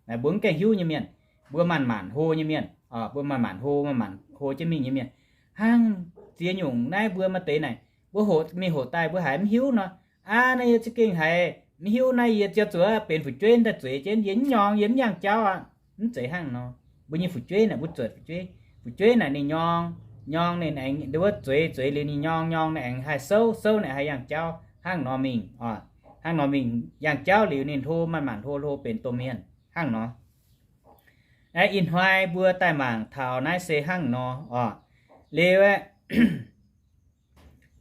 Mbuo mv gaengh hiuv nyei mienh, mbuo maanc-maanc hlo nyei mienh, mbuo maanc-maanc hlo, maanc-maanc hlo jienv mingh nyei mienh, hnangv ziex nyungc naaiv mbuo maaih deix naaic, mbuo hoqc mingh hoqc daaih mbuo haiz mv hiuv nor, aa, naaiv yie za'gengh haiz mv hiuv, naaiv yie ziouc zuqc benx fu'jueiv daaih zueiz jienv, yie mv nyorng, yie mv yangh jauv aqv. Mv zeiz hnangv nor. Mbuo nyei fu'jueiv naaic, mbuo zuotc fu'jueiv, fu'jueiv naaic ninh nyorng, nyorng ninh aengx nduov zueiz, zueiz liuz ninh nyorng, nyorng ninh aengx haih souv, souv ninh haih yangh jauv hnangv nor mingh oc. Hnangv nor mingh yangh jauv liuz ninh hlo, maanc-maanc hlo, hlo benx domh mienh hnangv nor. Ih hnoi mbuo daaih mangc taux naaiv se hnangv nor oc. Liuz aeqv,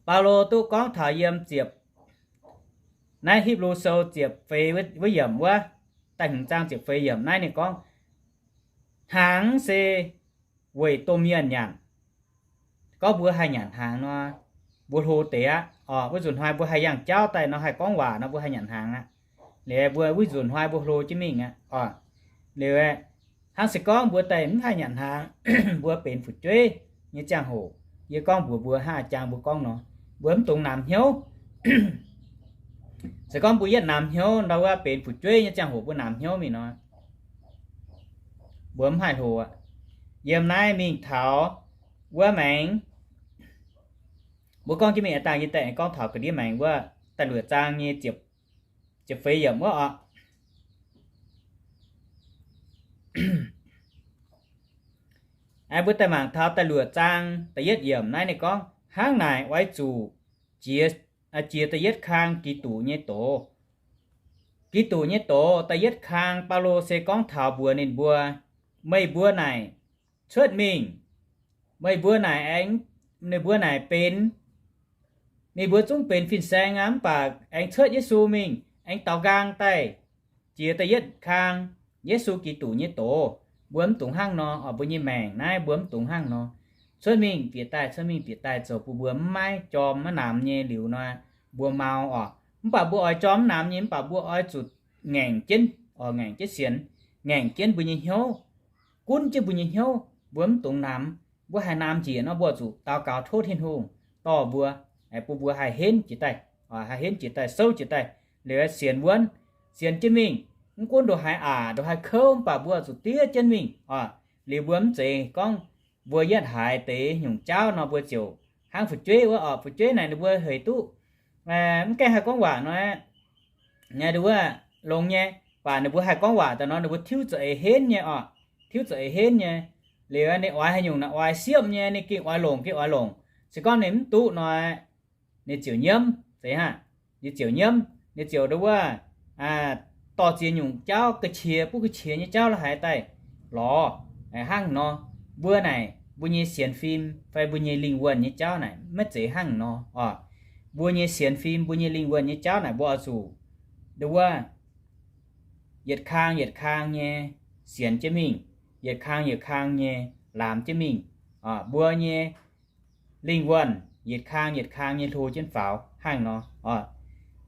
Baulo duqv gorngv taux yiem ziepc, naaiv Hipv^lu Sou ziepc feix wuov yiemc wuov, da'hmz zaang ziepc feix yiemc naaiv ninh gorngv, hnaangx se weic domh mienh nyanc. Gorngv mbuo haih nyanc hnaangx nor, mbuo hlo deix aqv oc. Wuov nzunc hnoi mbuo haih yangh jauv daaih nor, haih gorngv waac nor, mbuo haih nyanc hnaangx aqv. Liuz mbuo wuov nzunc hnoi mbuo hlo jienv mingh aqv oc. Liuz hnangv se gorngv mbuo daaih mv haih nyanc hnaangx, mbuo benx fu'jueiv nyei ziangh hoc, yie gorngv mbuox mbuo hnangv a'jangx mbuo gorngv nor, mbuo mv dungx namx hnyouv. Se gorngv mbuo yietv namx hnyouv nor, wuov benx fu'jueiv nyei ziangh hoc mbuo namx hnyouv mingh nor, mbuo mv haih hlo aqv. Yiem naaiv mingh taux wuov maengx, mbuo gorngv jienv mingh a'dangh yie daaih gorngv taux ga'ndiev maengx wuov da'luoqc zaang nyei ziepc feix yiemc wuov oc. Mbuo daaih mangc taux da'luoqc zaang da'yietv yiemc naaiv ninh gorngv, hnangv naaic oix zuqc jiex, jiex da'yietv kang Giduc nyei doz. Giduc nyei doz da'yietv kang, Baulo se gorngv taux mbuox ninh mbuo, meih mbuo naaic cuotv mingh, meih mbuo naaic aengx, ninh mbuo naaic benx, ninh mbuo zungv benx fin-saeng aqv, mv baac aengx cuotv Yesu mingh, aengx daaux nqaang daaih jiex da'yietv kang Yesu Giduc nyei doz. Mbuo mv dungx hnangv nor oc. Mbuo nyei maengc naaiv mbuo mv dungx hnangv nor. Cuotv mingh bieqc daaih, cuotv mingh bieqc daaih zoux bun mbuo mv maiv jorm maiv namx nyei liuz nor, mbuo mau oc. Mv baac mbuo oix jorm mv namx nyei, mv baac mbuo oix zuqc ngaengc jienv oc, ngaengc jienv sienx, ngaengc jienv mbuo nyei hnyouv, gunv jienv mbuo nyei hnyouv, mbuo mv dungx namx. Mbuo haih namx njiec nor, mbuo zuqc daux gaux tov Tin-Hungh dorh mbuo, bun mbuo haih henv jiex daaih, haih henv jiex daaih, souv jiex daaih, liuz sienx wuonv, sienx jienv mingh. Mv gunv ndongc haaix aqc, ndongc haaix kouv, mv baac mbuo zuqc diev jienv mingh oc. Liuz mbuo mv zeiz gorngv mbuo yietv haiz deix nyungc jauv nor, mbuo ziouc hnangv fu'jueiv wuov oc. Fu'jueiv naaic ninh mbuo hec duqv, mv gaengh haih gorngv waac nor, wuov longx nyei, baac ninh mbuo haih gorngv waac daaih nor, ninh mbuo tiuv za'eix henv nyei oc. Tiuv za'eix henv nyei. Liuz ninh oix haaix nyungc naaic oix siepv nyei, ninh gengh oix longc, gengh oix longc. Se gorngv ninh mv duqv nor, ninh ziouc nyiemv, zeiz hnangv. Ninh ziouc nyiemv, ninh ziouc ndo wuov, dorh ziex nyungc jauv, ga'qiex, butv ga'qiex nyei jauv la'haiz daaih lorz. Hnangv nor, mbuo naaic mbuo nyei sienx fim fai mbuo nyei lingh wuonh nyei jauv naaic maiv zeiz hnangv nor oc. Mbuo nyei sienx fim, mbuo nyei lingh wuonh nyei jauv naaic mbuo oix zuqc ndo wuov yietc kang yietc kang nyei sienx jienv mingh, yietc kang yietc kang nyei laamx jienv mingh. Mbuo nyei lingh wuonh yietc kang yietc kang nyei hlo jienv faaux hnangv nor.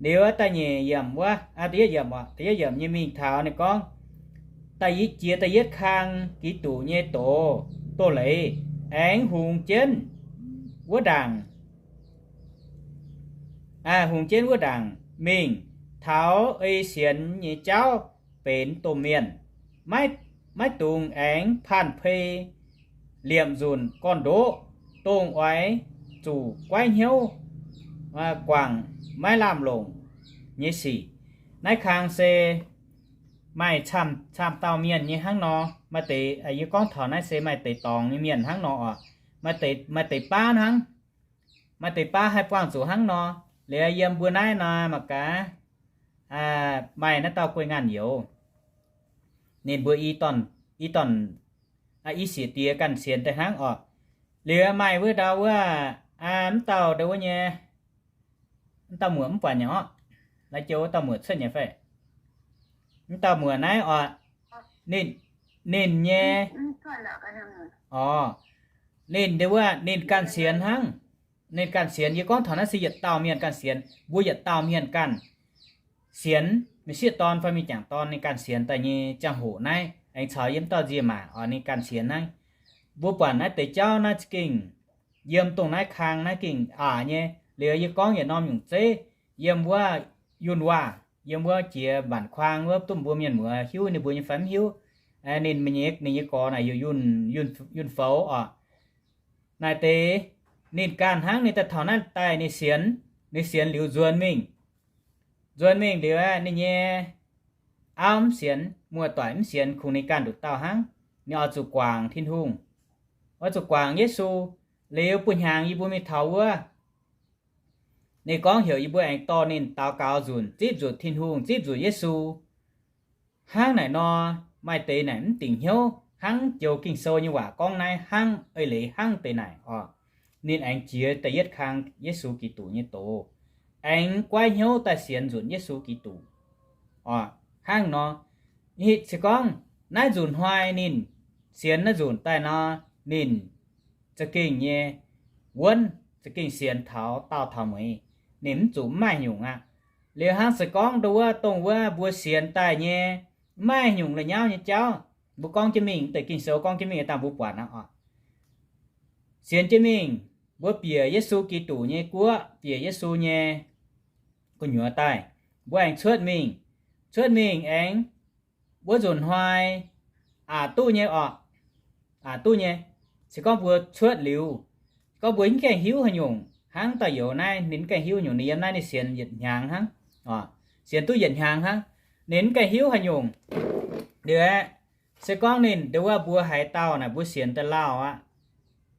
Liuz da'nyeic yiemc wuov, da'yietv yiemc, da'yietv yiemc nyei mingh taux ninh gorngv, da'yietv, jiex da'yietv kang Giduc nyei doz doz-leiz aengx hungx jienv wuov ndaangc, hungx jienv wuov ndaangc mingh taux ei sienx nyei jauv benx domh mienh, maiv, maiv dungx aengx panh pei liepc nzunc gorn-ndoqv, dongh oix zuqc guaiv hnyouv guangc maiv lamh longc nyei sic. Naaiv kang se maaih camv, camv dauh mienh nyei hnangv nor. maaih deix, yie gorngv taux naaiv se maaih deix dorngx nyei mienh hnangv nor oc. Maaih deix, maaih deix baav hnangv. Maaih deix baav haih buangh zuqc hnangv nor. Liuz yiem mbuo naaiv nor mangc gaax, maaih naaiv dauh guei ngaanh youz, ninh mbuo i dorn, i dorn, i sieqv diex ganh sienx daaih hnangv oc. Liuz maaih wuov ndau wuov, mv dauh ndau wuov nyei, mv dauh muoc mv buatc nyei orqc. Laaix joux wuov dauh muoc cuotv nyei fai? Mv dauh muoc naaiv oc. Ninh, ninh nyei, orqc, ninh ndau wuov ninh ganh sienx hnangv. Ninh ganh sienx, yie gorngv taux naaiv se yietc dauh mienh ganh sienx, mbuo yietc dauh mienh ganh sienx, m'sieqv dorn fai m'jangc dorn ninh ganh sienx daaih nyei ziangh hoc naaiv, aengx caux yiem dauh nzie maac oc, ninh ganh sienx naaiv. Mbuo buatc naaiv deix jauv naaiv za'gengh yiem dongh naaiv kang naaiv gengh aqc nyei. Liuz yie gorngv yietc norm nyungc zeiv, yiem wuov yunh waac, yiem wuov jiex mbanc kuaang wuov, duqv mbuo mienh muoz hiuv ninh mbuo nyei fai mv hiuv. Ninh, ninh nyei gorx naaic heuc yunh, yunh foux oc. Naaic deix ninh ganh hnangv, ninh daaih taux naaiv daaih ninh sienx, ninh sienx liuz nzuonx mingh. Nzuonx mingh liuz ninh nyei auv mv sienx, muoz-doic mv sienx, kungx ninh ganh nduqc dauh hnangv. Ninh oix zuqc guangc Tin-Hungh, oix zuqc guangc Yesu. Liuz buo hnyangx yie mbuo mingh taux wuov, ninh gorngv heuc yie mbuo aengx dorh ninh daux gaux nzunc, zipv nzunc Tin-Hungh, zipv nzunc Yesu. Hnangv naaic nor, maaih deix naaic mv dingc hnyouv hnangv joux Ging-Sou nyei waac gorngv naaiv hnangv, eix leiz hnangv deix naaic oc. Ninh aengx jiex da'yietv kang Yesu Giduc nyei doz, aengx goiv hnyouv daaih sienx nzunc Yesu Giduc oc. Hnangv nor, hitv se gorngv naaiv nzunc hnoi ninh sienx naaiv nzunc daaih nor, ninh za'gengh nyei wuonv, za'gengh sienx taux daauh taux mueiz, ninh mv zuqc mv maaih nyungc aqv. Liuz hnangv se gorngv ndau wuov dongh wuov mbuo sienx daaih nyei, mv maaih nyungc la'nyauv nyei jauv. Mbuo gorngv jienv mingh, mv deix Ging-Sou gorngv jienv mingh dangh mbuo buatc aqv oc. Sienx jienv mingh, mbuo bieqc Yesu Giduc nyei guoqv, bieqc Yesu nyei gu'nyuoz daaih, mbuo aengx cuotv mingh. Cuotv mingh aengx wuov nzunc hnoi aqc duqv nyei oc. Aqc duqv nyei. Se gorngv mbuo cuotv liuz, gorngv mbuo mv gaengh hiuv haaix nyungc, hnangv dauh youz naaiv ninh mv gaengh hiuv nyungc, ninh yiem naaiv ninh sienx yietc hnyangx hnangv, sienx duqv yietc hnyangx hnangv, ninh mv gaengh hiuv haaix nyungc. Liuz aeqv, se gorngv ninh ndau wuov mbuo haaix dauh naaic mbuo sienx daaih lauh aqv,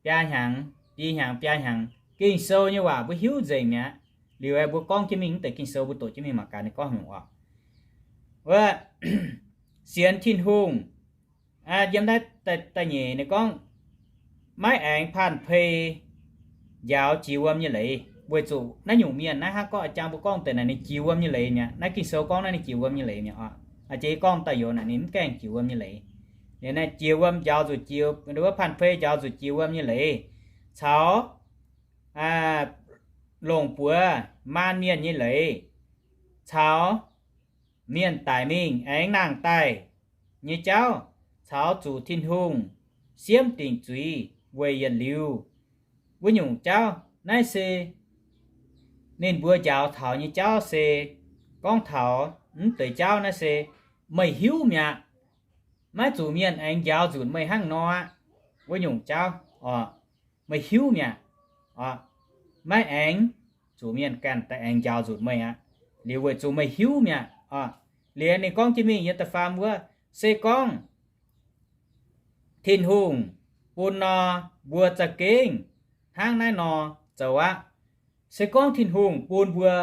biaa hnyangx, biaa hnyangx, biaa hnyangx, Ging-Sou nyei waac mbuo hiuv nzengc mi'aqv. Liuz aeqv, mbuo gorngv jienv mingh mv deix Ging-Sou, mbuo doqc jienv mingh mangc gaax ninh gorngv nyungc oc. Wuov, sienx Tin-Hungh, yiem naaiv da'nyeic ninh gorngv, maiv aengx panh pei njaaux jiex wuom nyei leiz, weic zuqc naaiv nyungc mienh naaiv hnangv gorngv a'jang mbuo gorngv deix naaic ninh jiex wuom nyei leiz mi'aqv. Naaiv Ging-Sou gorngv naaiv ninh jiex wuom nyei leiz mi'aqv oc. A'jang yie gorngv daaih youz naaic ninh mv gaengh jiex wuom nyei leiz. Liuz naaiv jiex wuom njaaux nzuqc jiex, wuov panh pei njaaux nzuqc jiex wuom nyei leiz, caux longc buoz maan mienh nyei leiz, caux mienh daic mingh aengx nangh daaih nyei jauv, caux zuqc Tin-Hungh siemv dingc zuiz weic yietc liuz wuov nyungc jauv. Naaiv se ninh mbuo njaaux taux nyei jauv se gorngv taux mv deix jauv naaiv se meih hiuv mi'aqv. Maiv zuqc mienh aengx njaaux nzunc meih hnangv nor aqv. Wuov nyungc jauv oc, meih hiuv mi'aqv oc. Maiv aengx zuqc mienh ganh daaih aengx njaaux nzunc meih aqv. Liuz weic zuqc meih hiuv mi'aqv oc. Liuz ninh gorngv jienv mingh yiem da'faam wuov, se gorngv Tin-Hungh bun nor, mbuo za'gengh hnangv naaiv nor zoux aqv. Se gorngv Tin-Hungh bun mbuo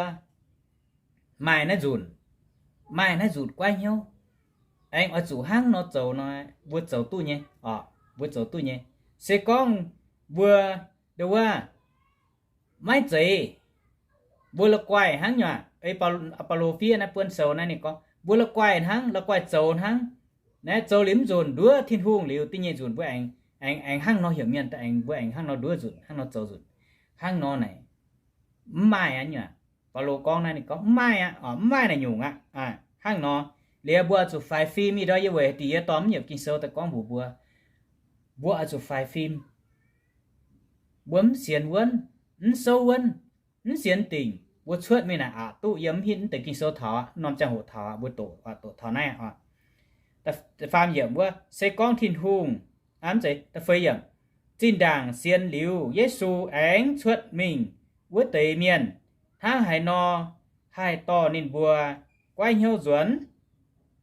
maaih naaiv nzunc, maaih naaiv nzunc guaiv hnyouv, aengx oix zuqc hnangv nor zoux nor, mbuo zoux duqv nyei oc, mbuo zoux duqv nyei. Se gorngv mbuo ndau wuov maiv zeiz, mbuo la'guaih hnangv nyuac, Baulo fiev naaiv buonv sou naaiv ninh gorngv, mbuo la'guaih hnangv, la'guaih zoux hnangv. Naaiv zoux liuz mv nzunc, nduov Tin-Hungh liuz, da'nyeic nzunc mbuo aengx, aengx, aengx hnangv nor heuc mienh, aengx mbuo aengx hnangv nor nduov nzunc, hnangv nor zoux nzunc, hnangv nor naaic, mv maaih aqv nyuac. Baulo gorngv naaiv ninh gorngv mv maaih aqv, mv maaih naaic nyungc aqv. Hnangv nor, liuz mbuo oix zuqc faix fim. Ih ndorm yie weic dingc yie dorh mv nyopc Ging-Sou daaih gorngv mbuox mbuo, mbuo oix zuqc faix fim. Mbuo mv sienx wuonv, mv souv wuonv, mv sienx dingc, mbuo cuotv mingh naaic aqc duqv yiem mv hitv mv deix Ging-Sou taux aqv, norm ziangh hoc taux aqv, mbuo doqc, doqc taux naaiv oc. Faam yiemc wuov, se gorngv Tin-Hungh, mv zeiz, da'feix yiemc, zinh ndaangc sienx liuz Yesu aengx cuotv mingh wuov deix mienh, hnangv haaix nor haih dorh ninh mbuo guaiv hnyouv nzuonx?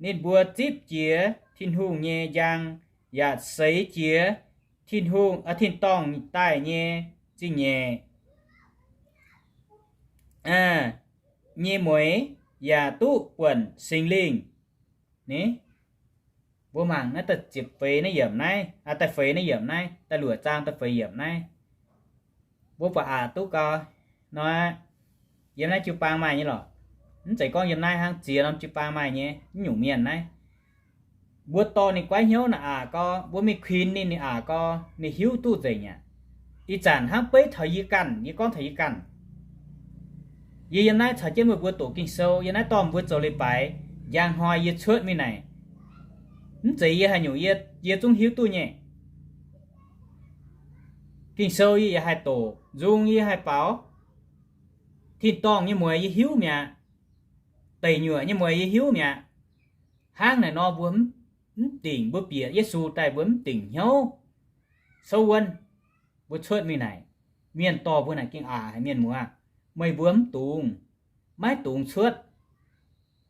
Ninh mbuo zipv jiez Tin-Hungh nyei njang yaac seix jiez Tin-Hungh, aa, tin-dorngh daaih nyei zingh nyeic nyei mueix yaac duqv buonc Singx Lingh. Ni, mbuo mangc naaiv da'ziepc feix naaiv yiemc naaiv, aa, da'feix naaiv yiemc naaiv, da'luoqc zaang da'feix yiemc naaiv. Mbuo buatc aqc duqv gau nor, yiem naaiv jiu-baang maaih nyei lorqc. Mv zeiz gorngv yiem naaiv hnangv, ziex norm jiu-baang maaih nyei, mv nyungc mienh naaiv. Mbuo dorh ninh goiv hnyouv naaic aqc gau, mbuo mingh kuinx ninh, ninh aqc gau, ninh hiuv duqv nzengc aqv. Ih zanc hnangv beiv taux yie ganh, yie gorngv taux yie ganh. Yie yiem naaiv caux jienv meih mbuo doqc Ging-Sou, yiem naaiv dorh mbuo zoux leiz-baaix, njang hnoi yie cuotv mingh naaic, mv zeiz yie haaix nyungc yie, yie zungv hiuv duqv nyei. Ging-Sou yie yaac haih doqc, nzung yie haih baaux, tin-dorngh nyei mueix yie hiuv mi'aqv, deic nyuoqc nyei mueix yie hiuv mi'aqv. Hnangv naaic nor mbuo mv, mv dingc, mbuo bieqc Yesu daaih mbuo mv dingc hnyouv. Sou wuonv, mbuo cuotv mingh naaic, mienh dorh mbuo naaic gengh aqc haic, mienh muoz, meih mbuo mv dungx, maiv dungx cuotv,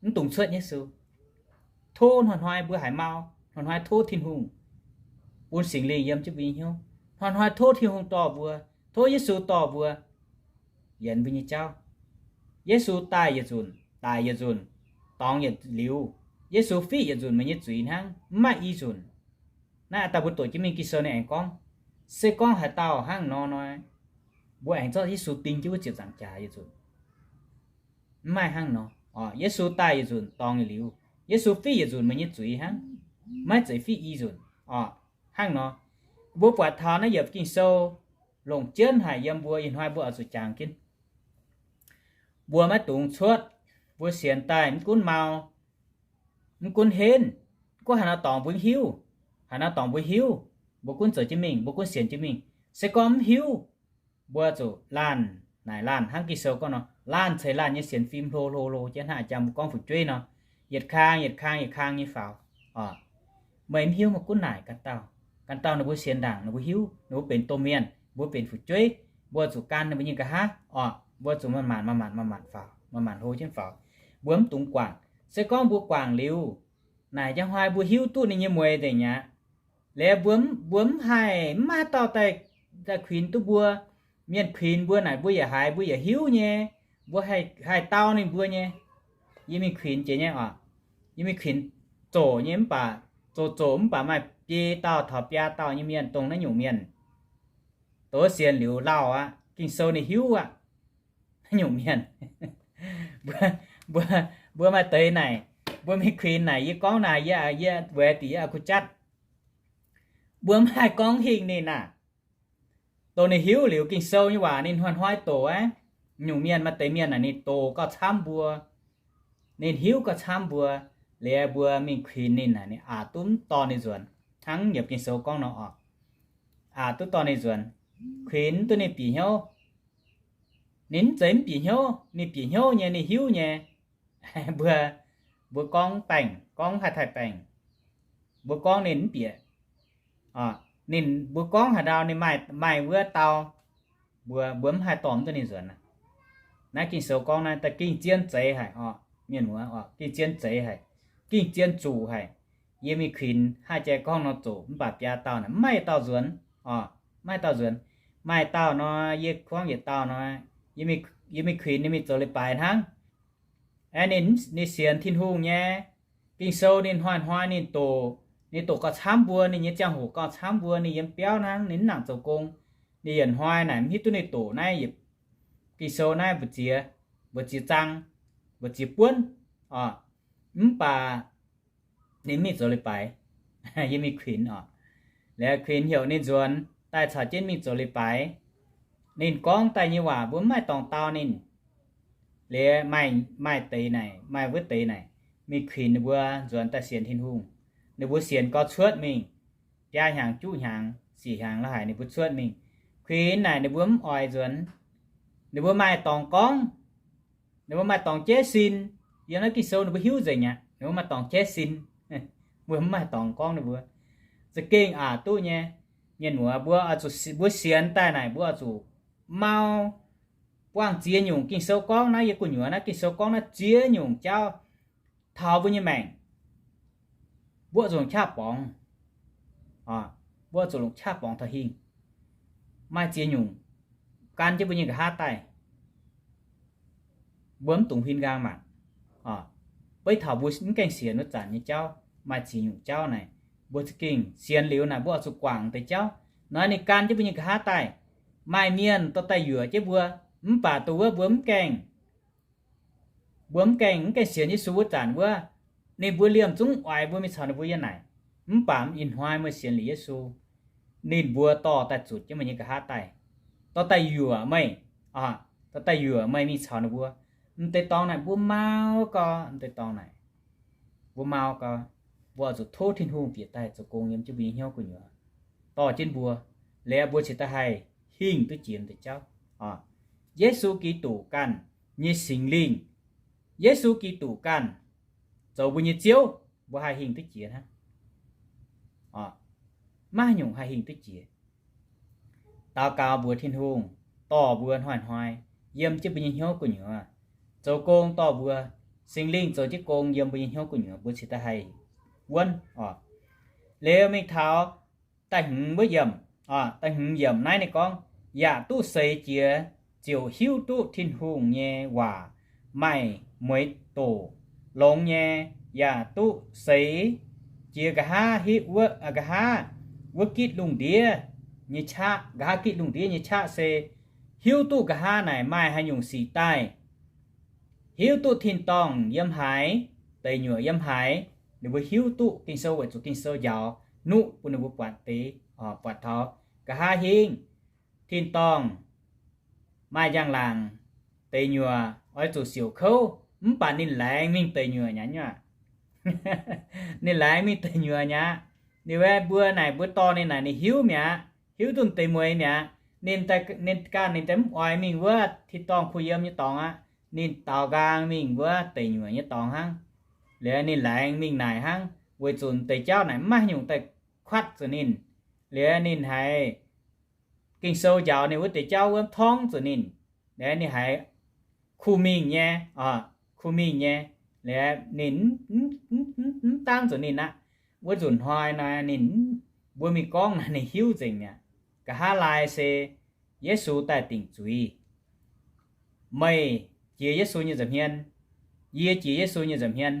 mv dungx cuotv Yesu. Tov hnoi-hnoi mbuo haiz mau, hnoi-hnoi tov Tin-Hungh bun Singx Lingh yiem jienv mbuo nyei hnyouv. Hnoi-hnoi tov Tin-Hungh dorh mbuo, tov Yesu dorh mbuo yienx mbuo nyei jauv. Yesu daaih yietc nzunc, daic yietc nzunc, dorngx yietc liuz. Yesu fiqv yietc nzunc meih nyei zuiz hnangv, mv maaih i nzunc. Naaiv daaih mbuo doqc jienv mingh Ging-Sou ninh aengx gorngv, se gorngv haaix dauh hnangv nor hnoi, mbuo aengx zorqv Yesu ding jienv wuov ziepc nzaangc jaax yietc nzunc. Mv maaih hnangv nor. Orqc, Yesu daaih yietc nzunc dorngx yietc liuz, Yesu fiqv yietc nzunc meih nyei zuiz hnangv, maiv zeiz fiqv i nzunc. Orqc, hnangv nor, mbuo buatc taux naaiv yiemc Ging-Sou longc jienv haic yiem mbuo ih hnoi mbuo oix zuqc jangx jienv. Mbuo maiv dungx cuotv, mbuo sienx daaih mv gunv mau, mv gunv henv, gunv haaix nor dorngx mbuo mv hiuv, haaix nor dorngx mbuo hiuv, mbuo gunv zoux jienv mingh, mbuo gunv sienx jienv mingh. Se gorngv mv hiuv, mbuo zuqc laanh naaic laanh hnangv Ging-Sou gorngv nor, laanh ceix laanh nyei sienx fim hlo hlo hlo jienv hnangv jang mbuo gorngv fu'jueiv nor, yietc kang yietc kang yietc kang nyei faaux. Orqc, meih mv hiuv meih gunv naaic ganh dauh. Ganh dauh ninh mbuo sienx ndaangc ninh mbuo hiuv, ninh mbuo benx domh mienh, mbuo benx fu'jueiv, mbuo zuqc gan ninh mbuo nyei nqa'haav. Orqc, mbuo zuqc manc-manc manc-manc manc-manc faaux, manc-manc hlo jienv faaux. Mbuo mv dungx guangc. Se gorngv mbuo guangc liuz, naaic njang hnoi mbuo hiuv duqv ninh nyei mueix nzengc aqv. Liuz mbuo, mbuo mv haih, mv maaih dauh daaih, daaih kuinx duqv mbuo. Mienh kuinx mbuo naaic mbuo yaac haiz, mbuo yaac hiuv nyei. Mbuo haih, haih dau ninh mbuo nyei. Yie mingh kuinx jiex nyei orqc. Yie mingh kuinx zoqc nyei mv baac, zoqc zoqc mv baac maaih biei dauh taux biaa dauh nyei mienh dongh naaiv nyungc mienh. Doz sienx liuz lauh aqv, Ging-Sou ninh hiuv aqv. Naaiv nyungc mienh, mbuo, mbuo, mbuo maaih deix naaic, mbuo mingh kuinx naaic, yie gorngv naaic, yie, yie weic dic yie aqv kuh jatv. Mbuo mv haih gorngv hingh ninh aac. Dongh ninh hiuv liuz Ging-Sou nyei waac ninh hnoi-hnoi doqc aqv. Nyungc mienh maaih deix mienh naaic ninh doqc gauh camv mbuo. Ninh hiuv gauh camv mbuo. Liuz mbuo mingh kuinx ninh naaic, ninh aqc duqv mv dorh ninh nzuonx. Hnangv yiem Ging-Sou gorngv nor orqc, aqc duqv dorh ninh nzuonx, kuinx mv duqv ninh bieqc hnyouv. Ninh mv zeiz mv bieqc hnyouv, ninh bieqc hnyouv nyei, ninh hiuv nyei. Mbuo, mbuo gorngv baengc, gorngv haih taaih baengc. Mbuo gorngv ninh mv bieqc, ninh, mbuo gorngv haaix ndau ninh maaih, maaih wuov dau, mbuo, mbuo mv haih dorh mv duqv ninh nzuonx aqv. Naaiv Ging-Sou gorngv naaiv da'gingh zien zeiz haic orqc, mienh muoz orqc, gingh zien zeiz haic, gingh zien zuqc haic. Yie mingh kuinx haih jai gorngv nor zoqc mv baac biaa dauh naaic mv maaih dauh nzuonx orqc, mv maaih dauh nzuonx. Maaih dauh nor yie gorngv yietc dauh nor, yie mingh kuinx ninh mingh zoux leiz-baaix hnangv. Aeqv, ninh, ninh sienx Tin-Hungh nyei. Ging-Sou ninh hnoi-hnoi ninh doqc, ninh doqc gauh camv mbuo, ninh nyei ziangh hoc gauh camv mbuo, ninh yiem biauv hnangv, ninh mv nangc zoux gong. Ninh yietc hnoi naaic mv hiuv duqv ninh doqc naaiv yietc Ging-Sou naaiv mbu'ziex, mbu'ziex zaang, mbu'ziex buonv orqc. Mv baac ninh mingh zoux leiz-baaix, yie mingh kuinx orqc. Liuz kuinx heuc ninh nzuonx daaih caux jienv mingh zoux leiz-baaix. Ninh gorngv daaih nyei waac mbuo mv maaih dorngx dau ninh. Liuz maaih, maaih deix naaic, maaih wuov deix naaic, mingh kuinx ninh mbuo nzuonx daaih sienx Tin-Hungh. Ninh mbuo sienx gauh cuotv mingh, biaa hnyangx, juqv hnyangx, siec hnyangx la'haic ninh mbuo cuotv mingh. Kuinx naaic ninh mbuo mv oix nzuonx. Ninh mbuo maaih dorngx gorngv, ninh mbuo maaih dorngx jeiv sin. Yiem naaiv Ging-Sou ninh mbuo hiuv nzengc aqv, ninh mbuo maaih dorngx jeiv sin. Mbuo mv maaih dorngx gorngv ninh mbuo. Za'gengh aqc duqv nyei. Mienh muoz, mbuo oix zuqc, mbuo sienx daaih naaic mbuo oix zuqc mau buangh ziex nyungc Ging-Sou gorngv naaiv, yie gu'nyuoz naaiv Ging-Sou gorngv naaiv ziex nyungc jauv taux mbuo nyei maengc. Mbuo zuqc qaqv borngz. Mbuo oix zuqc longc qaqv borngz taux hingh, maaih ziex nyungc gan jienv mbuo nyei nqa'haav daaih. Mbuo mv dungx huin nqaang maanc. Beiv taux mbuo mv gaengh sienx wuov zanc nyei jauv, maaih ziex nyungc jauv naaic, mbuo za'gengh sienx liuz naaic mbuo oix zuqc guangc deix jauv. Nor ninh gan jienv mbuo nyei nqa'haav daaih. Maaih mienh dorh daaih yuoqc jienv mbuo, mv baac dongh wuov mbuo mv gaengh mbuo mv gaengh, mv gaengh sienx Yesu wuov zanc wuov, ninh mbuo liemh zungv oix mbuo mingh caux ninh mbuo yiem naaic. Mv baac ih hnoi meih sienx liuz Yesu, ninh mbuo dorh daaih zutc jienv meih nyei nqa'haav daaih, dorh daaih yuoqc meih, dorh daaih yuoqc meih mingh caux ninh mbuo. M'deix dorngx naaic mbuo mau gau, m'deix dorngx naaic mbuo mau gau, mbuo oix zuqc tov Tin-Hungh bieqc daaih zoux gong yiem jienv mbuo nyei hnyouv gu'nyuoz, dorh jienv mbuo, liuz mbuo cingx daaih haih hingh duqv jiex m'deix jauv. Yesu Giduc ganh nyei Singx Lingh, Yesu Giduc ganh zoux mbuo nyei Ziouv, mbuo haih hingh duqv jiex hnangv. Maiv nyungc haih hingh duqv jiex. Daux gaux mbuox Tin-Hungh dorh mbuo hnoi-hnoi yiem jienv mbuo nyei hnyouv gu'nyuoz, zoux gong dorh mbuo, Singx Lingh zoux jienv gong yiem mbuo nyei hnyouv gu'nyuoz, mbuo cingx daaih haih wuonv oc. Liuz mingh taux da'hmz wuov yiemc, da'hmz yiemc naaiv ninh gorngv, yaac duqv seix jiex ziouc hiuv duqv Tin-Hungh nyei waac maaih mueiz doc longx nyei, yaac duqv seix jiex nqa'haav, nqa'haav wuov gitv lungh ndiev nyei qaqv, nqa'haav gitv lungh ndiev nyei qaqv se hiuv duqv nqa'haav naaic maaih haaix nyungc sic daaih, hiuv duqv tin-dorngh yiem haaix, deic nyuoqc yiem haaix, ninh mbuo hiuv duqv. Ging-Sou weic zuqc Ging-Sou njaaux nuqv bun ninh mbuo buatc deix, buatc taux nqa'haav hingv tin-dorngh maaih njang-laangc, deic nyuoqc oix zuqc siouc kouv, mv baac ninh laengz mingh deic nyuoqc nyei aqv. Ninh laengz mingh deic nyuoqc nyei aqv. Ninh, mbuo naaic mbuo dorh ninh naaic ninh hiuv mi'aqv, hiuv duqv deix mueiz mi'aqv. Ninh, ninh ganh ninh daaih mv oix mingh wuov tin-dorngh kuh yiem nyei dorngx aqv. Ninh daaux nqaang mingh wuov deic nyuoqc nyei dorngx hnangv. Liuz ninh laengz mingh naaic hnangv, weic zuqc deix jauv naaic mv maaih nyungc daaih kuatv zuqc ninh. Liuz ninh haiz Ging-Sou njaaux ninh wuov deix jauv wuov torngv zuqc ninh. Liuz ninh haiz kuh mingh nyei, kuh mingh nyei. Liuz ninh mv dangv zuqc ninh aqv. Wuov nzunc hnoi nor ninh, mbuo mingh gorngv naaic ninh hiuv nzengc mi'aqv. Nqa'haav laai se Yesu daaih dingc zuiz. Meih jiex Yesu nyei nza'hmien, yie jiex Yesu nyei nza'hmien.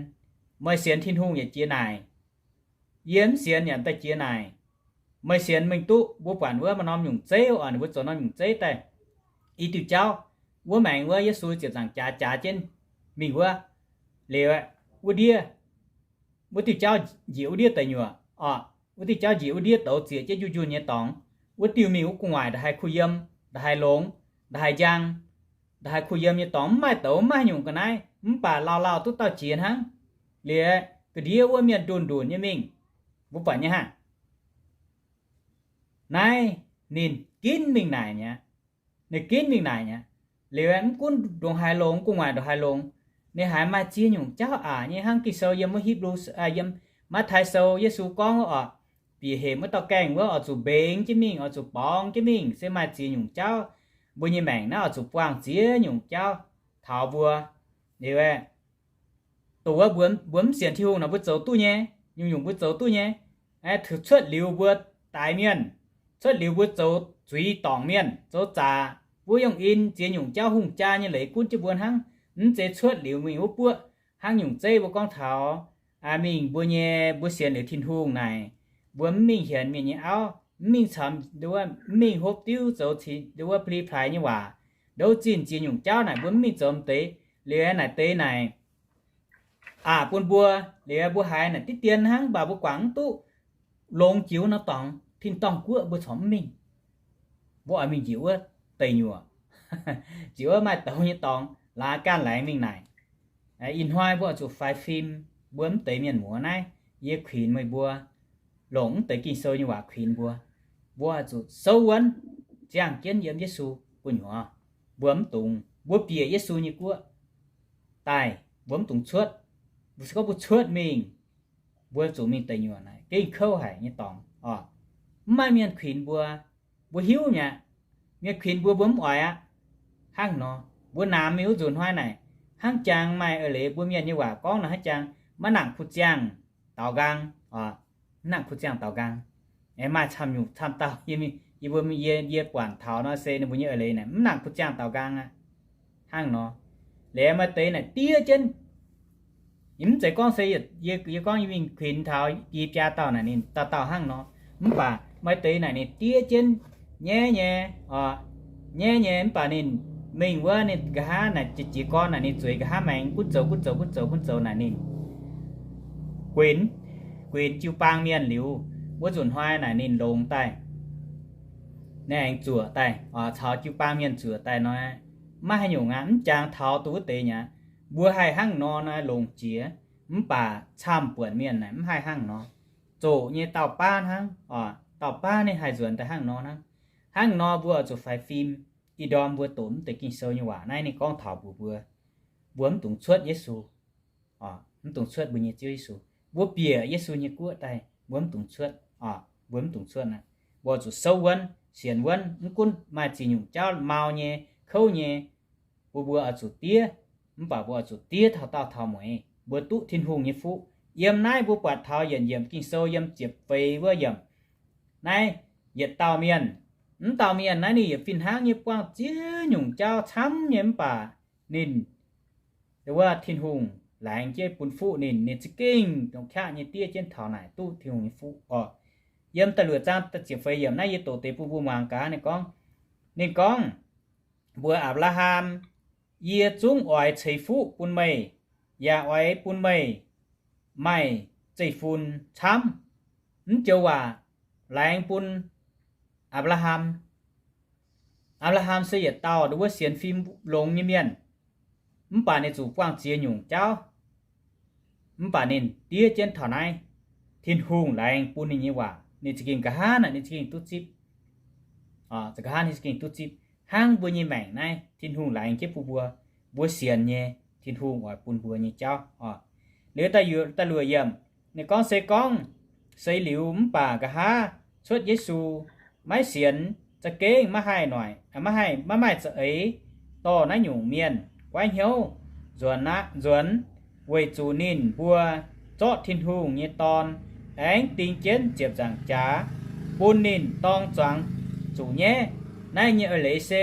Meih sienx Tin-Hungh yaac jiex naaic, yie mv sienx yaac daaih jiex naaic. Meih sienx mingh duqv, mbuo buatc wuov maaih norm nyungc zeiv oc, ninh mbuo zoux norm nyungc zeiv daaih. I diuh jauv, wuov maengx wuov Yesu ziepc nzaangc jaax jaax jienv mingh wuov, liuz wuov ndiev, wuov diuh jauv njiec wuov ndiev deic nyuoqc oc, wuov diuh jauv njiec wuov ndiev douz zieqc jienv njunh njunh nyei dorngx. Wuov diuh mingh wuov gu'nguaaic nda'haaix kuh yiem, nda'haaix longx, nda'haaix njang, nda'haaix kuh yiem nyei dorngx mv maaih douz mv maaih nyungc ga'naaiv, mv baac lauh lauh duqv dauh jiex hnangv. Liuz ga'ndiev wuov mienh ndunh ndunh nyei mingh, mbuo buatc nyei hnangv. Naaiv ninh ginv mingh naaic mi'aqv. Ninh ginv mingh naaic mi'aqv. Liuz mv gunv ndongc haaix longx, gu'nguaaic ndongc haaix longx, ninh haiz maaih ziex nyungc jauv aqc nyei hnangv Ging-Sou yiem wuov Hipv^lu, yiem Matv^tai Sou Yesu gorngv wuov oc, bieqc hepc wuov dauh gaengh wuov oix zuqc mbengx jienv mingh, oix zuqc borngz jienv mingh, se maaih ziex nyungc jauv. Mbuo nyei maengc naaiv oix zuqc buangh ziex nyungc jauv taux mbuo. Liuz dongh wuov mbuo, mbuo mv sienx Tin-Hungh nor mbuo zoux duqv nyei, nyungc-nyungc mbuo zoux duqv nyei. Cuotv liuz mbuo daix mienh, cuotv liuz mbuo zoux zuiz dorngc mienh, zoux zaqc, mbuo yongh in ziex nyungc jauv hungh jaa nyei leiz gunv jienv mbuo hnangv. Mv zeiz cuotv liuz mingh wuov buoqv hnangv nyungc zeiv mbuo gorngv taux mingh mbuo nyei, mbuo sienx liuz Tin-Hungh naaic, mbuo mv mingh hienx mienh nyei auv, mv mingh caux, mv mingh hopv diuv zoux wuov pli plaaix nyei waac, ndouv zinh ziex nyungc jauv naaic mbuo mv mingh zoux deix. Liuz naaic deix naaic aqc bun mbuo, liuz mbuo haiz naaic diqv dien hnangv, mv baac mbuo guangc mv duqv, longx jiex wuov norm dorngx, tin-dorngh guoqv mbuo corc mv mingh. Mbuo oix mingh njiec wuov deic nyuoqc, njiec wuov maaih douz nyei dorngx, laaix ganh laengz mingh naaic. Ih hnoi mbuo oix zuqc faix fim, mbuo mv deix mienh muoz naaiv, yie kuinx meih mbuo longc mv deix Ging-Sou nyei waac kuinx mbuo. Mbuo oix zuqc souv wuonv, ziangh jienv yiem Yesu gu'nyuoz. Mbuo mv dungx, mbuo bieqc Yesu nyei guoqv daaih, mbuo mv dungx cuotv. Mbuo se gorngv mbuo cuotv mingh, mbuo zuqc mingh deic nyuoqc naaic gengh kouv haic nyei dorngx oc. Mv maaih mienh kuinx mbuo, mbuo hiuv mi'aqv. Mienh kuinx mbuo, mbuo mv oix aqv. Hnangv nor, mbuo namx mingh wuov nzunc hnoi naaic, hnangv jangx maaih eix leiz mbuo mienh nyei waac gorngv nor, hnangv jangx maiv nangc kuh ziangh daaux nqaang oc. Mv nangc kuh ziangh daaux nqaang. Aengx maaih camv nyungc camv dauh, yie mbuo, yie, yie buatc taux nor se ninh mbuo nyei eix leiz naaic mv nangc buo ziangh daaux nqaang aqv. Hnangv nor, liuz maaih deix naaic diev jienv, mv zeiz gorngv se yie, yie gorngv yie mingh kuinx taux i biaa dauh naaic ninh dauh dauh hnangv nor, mv baac maaih deix naaic ninh diev jienv nyaiv nyei, nyaiv nyei, mv baac ninh mingh wuov ninh nqa'haav naaic jiez gorn naaic ninh zueiz nqa'haav maengx gunv zoux gunv zoux gunv zoux gunv zoux naaic ninh guinx, guinx jiu-baang mienh liuz, wuov nzunc hnoi naaic ninh longx daaih, ninh aengx zuoqc daaih, caux jiu-baang mienh zuoqc daaih nor, maiv haaix nyungc aqv. Mv jangx taux duqv wuov deix nyei aqv. Mbuo haih hnangv nor naaic longx jiex, mv baac camv-buonc mienh naaic mv haih hnangv nor. Zoqc nyei dauh baav hnangv, dauh baav ninh haih nzuonx daaih hnangv nor hnangv. Hnangv nor mbuo oix zuqc faix fim. Ih ndorm mbuo doqc mv deix Ging-Sou nyei waac naaiv ninh gorngv taux mbuox mbuo, mbuo mv dungx cuotv Yesu, mv dungx cuotv mbuo nyei Ziouv Yesu. Mbuo bieqc Yesu nyei guoqv daaih mbuo mv dungx cuotv, mbuo mv dungx cuotv aqv. Mbuo oix zuqc souv wuonv, sienx wuonv, mv gunv maaih ziex nyungc jauv mau nyei, kouv nyei, mbuo, mbuo oix zuqc diev, mv baac mbuo oix zuqc diev taux daauh taux mueiz, mbuo duqv Tin-Hungh nyei fuqv. Yiem naaiv mbuo buatc taux yietc yiemc Ging-Sou yiem ziepc feix wuov yiemc, naaiv yietc dauh mienh, mv dauh mienh naaiv ninh yietc fih hnangv nyei buangh ziex nyungc jauv camv nyei mv baac ninh, wuov Tin-Hungh laengz jienv bun fuqv ninh, ninh za'gengh longc qaqv nyei diev jienv taux naaic duqv Tin-Hungh nyei fuqv orqc. Yiem da'luoqc zaang da'ziepc feix yiemc naaiv yie doqc deix bun mbuo muangx gaax. Ninh gorngv, ninh gorngv, Mbuox Apc^laa^ham, Yie zungv oix ceix fuqv bun meih, yaac oix bun meih maaih zeiv-fun camv. Mv joux waac laengz bun Apc^laa^ham. Apc^laa^ham se yietc dauh wuov sienx fim longx nyei mienh, mv baac ninh zuqc buangh ziex nyungc jauv, mv baac ninh diev jienv taux naaiv Tin-Hungh laengz bun ninh nyei waac, ninh za'gengh nqa'haav naaic ninh za'gengh duqv zipv. Nqa'haav ninh za'gengh duqv zipv. Hnangv mbuo nyei maengc naaiv Tin-Hungh laengz jienv bun mbuo, mbuo sienx nyei, Tin-Hungh oix bun mbuo nyei jauv orqc. Liuz da'luoqc yiemc, ninh gorngv, Se gorngv seix liuz mv baac nqa'haav cuotv Yesu, maiv sienx, za'gengh maiv haih noic, maiv haih, maiv maaih za'eix dorh naaiv nyungc mienh guaiv hnyouv nzuonx aqv, nzuonx, weic zuqc ninh mbuo zorqv Tin-Hungh nyei Dorn aengx ding jienv ziepc nzaangc jaax bun ninh dorng zuangx zuqc nyaiv. Naaiv nyei eix leiz se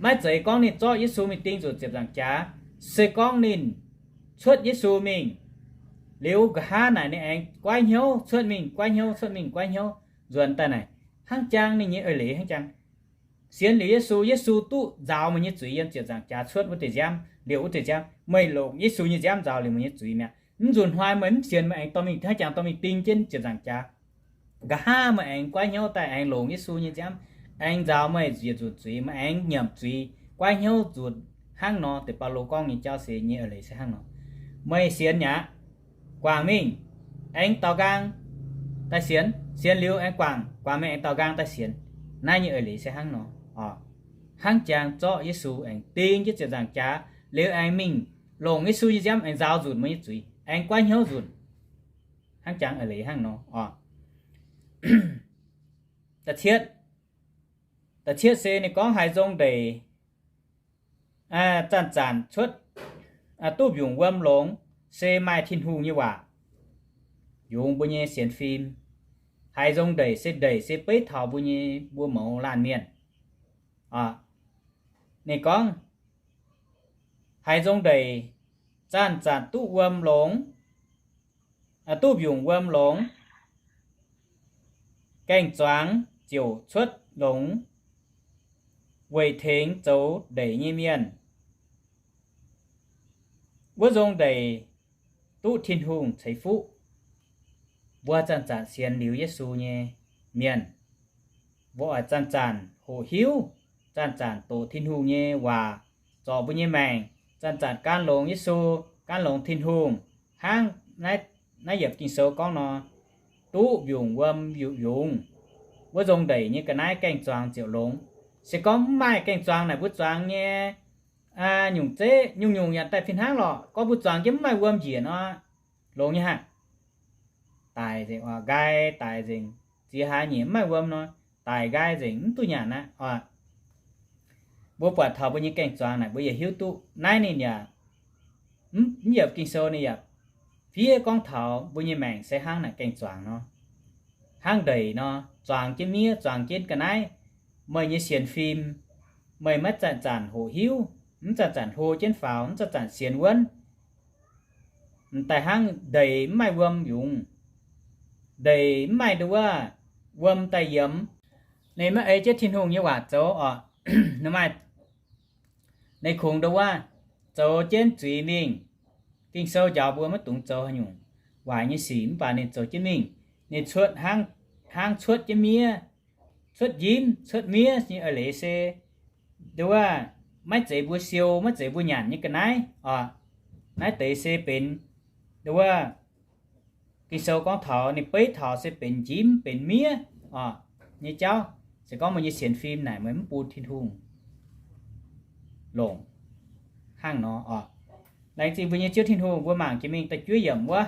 maiv zeiz gorngv ninh zorqv Yesu mingh ding zuqc ziepc nzaangc jaax, se gorngv ninh cuotv Yesu mingh liuz nqa'haav naaic ninh aengx guaiv hnyouv cuotv mingh, guaiv hnyouv cuotv mingh, guaiv hnyouv nzuonx daaih naaic, hnangv jang ninh nyei eix leiz hnangv jang. Sienx liuz Yesu, Yesu duqv nzaaux meih nyei zuiz yiem ziepc nzaangc jaax cuotv wuov deix nziaamv, liouc wuov deix nziaamv. Meih longc Yesu nyei nziaamv nzaaux liouc meih nyei zuiz mi'aqv. Mv nzunc hnoi meih mv sienx, meih aengx dorh mingh hnangv jangx dorh mingh ding jienv ziepc nzaangc jaax. Nqa'haav meih aengx guaiv hnyouv daaih aengx longc Yesu nyei nziaamv, aengx nzaaux meih yietc nzunc zuiz, meih aengx nyiemc zuiz, guaiv hnyouv nzunc. Hnangv nor deix Baulo gorngv nyei jauv se nyei eix leiz se hnangv nor. Meih sienx mi'aqv, guangc mingh, aengx daaux nqaang daaih sienx, sienx liuz aengx guangc, guangc mingh aengx daaux nqaang daaih sienx. Naaiv nyei eix leiz se hnangv nor. Hnangv jangx zorqv Yesu aengx ding jienv ziepc nzaangc jaax liuz aengx mingh longc Yesu nyei nziaamv aengx nzaaux nzunc meih nyei zuiz, aengx guaiv hnyouv nzunc. Hnangv jangx eix leiz hnangv nor. Da'cietv, da'cietv se ninh gorngv haaix nzong ndeic zanc-zanc cuotv, duqv mbiungc wuom longx, se maaih Tin-Hungh nyei waac yungz mbuo nyei sienx fim. Haaix nzong ndeic se ndeic se beiv taux mbuo nyei mbuo mouz laanh mienh. Ninh gorngv, haaix nzong ndeic zanc-zanc duqv wuom longx, duqv mbiungc wuom longx, gaeng-zuangx ziouc cuotv longx weic tengx zoux ndeic nyei mienh. Wuov nzong ndeic duqv Tin-Hungh ceix fuqv. Mbuo zanc-zanc sienx liuz Yesu nyei mienh, mbuo oix zanc-zanc hoqc hiuv, zanc-zanc doqc Tin-Hungh nyei waac zorc mbuo nyei maengc, zanc-zanc gan longx Yesu, gan longx Tin-Hungh. Hnangv naaiv yiemc Ging-Sou gorngv nor, duqv mbiungc wuom yungz, wuov nzong ndeic nyei ga'naaiv gaeng-zuangx ziouc longx. Se gorngv mv maaih gaeng-zuangx naaic mbuo zuangx nyei nyungc zeiv nyungc-nyungc yaac daaih fih hnangv lorqc. Gorngv mbuo zuangx jienv mv maaih wuom njiec nor, longx nyei haic. Daic nzengc, nqaai daic nzengc, ziex hlaax nyeic mv maaih wuom nor, daic nqaai nzengc, mv duqv nyanc aqv. Mbuo buatc taux mbuo nyei gaeng-zuangx naaic mbuo yaac hiuv duqv naaiv ninh yaac, mv yiemc Ging-Sou ninh yaac fiev gorngv taux mbuo nyei maengc se hnangv naaic gaeng-zuangx nor. hnangv ndeic nor, zuangx jienv miev, zuangx jienv ga'naaiv. Meih nyei sienx fim, meih maiv zanc-zanc hoqc hiuv, mv zanc-zanc hlo jienv faaux, mv zanc-zanc sienx wuonv. M'daaih hnangv ndeic mv maaih wuom yungz, ndeic mv maaih nduov wuom daaih yiemx. Ninh maiv ei jienv Tin-Hungh nyei waac zoux oc. Ninh maaih, ninh kungx nduov wuov, zoux jienv zuiz mingh. Ging-Sou njaaux mbuo maiv dungx zoux haaix nyungc waaic nyei sic, mv baac ninh zoux jienv mingh. Ninh cuotv hnangv, hnangv cuotv jienv miev, cuotv njimv, cuotv miev nyei eix leiz se nduov wuov, maiv zeiz mbuo siou, maiv zeiz mbuo nyanc nyei ga'naaiv oc. Naaiv deix se benx nduov wuov, Ging-Sou gorngv taux ninh beiv taux se benx njimv, benx miev oc nyei jauv. Se gorngv meih nyei sienx fim naaic meih mv bun Tin-Hungh longc hnangv nor oc. Laengz zingh mbuo nyei Ziouv Tin-Hungh, mbuo mangc jiex mingh da'juov yiemc wuov,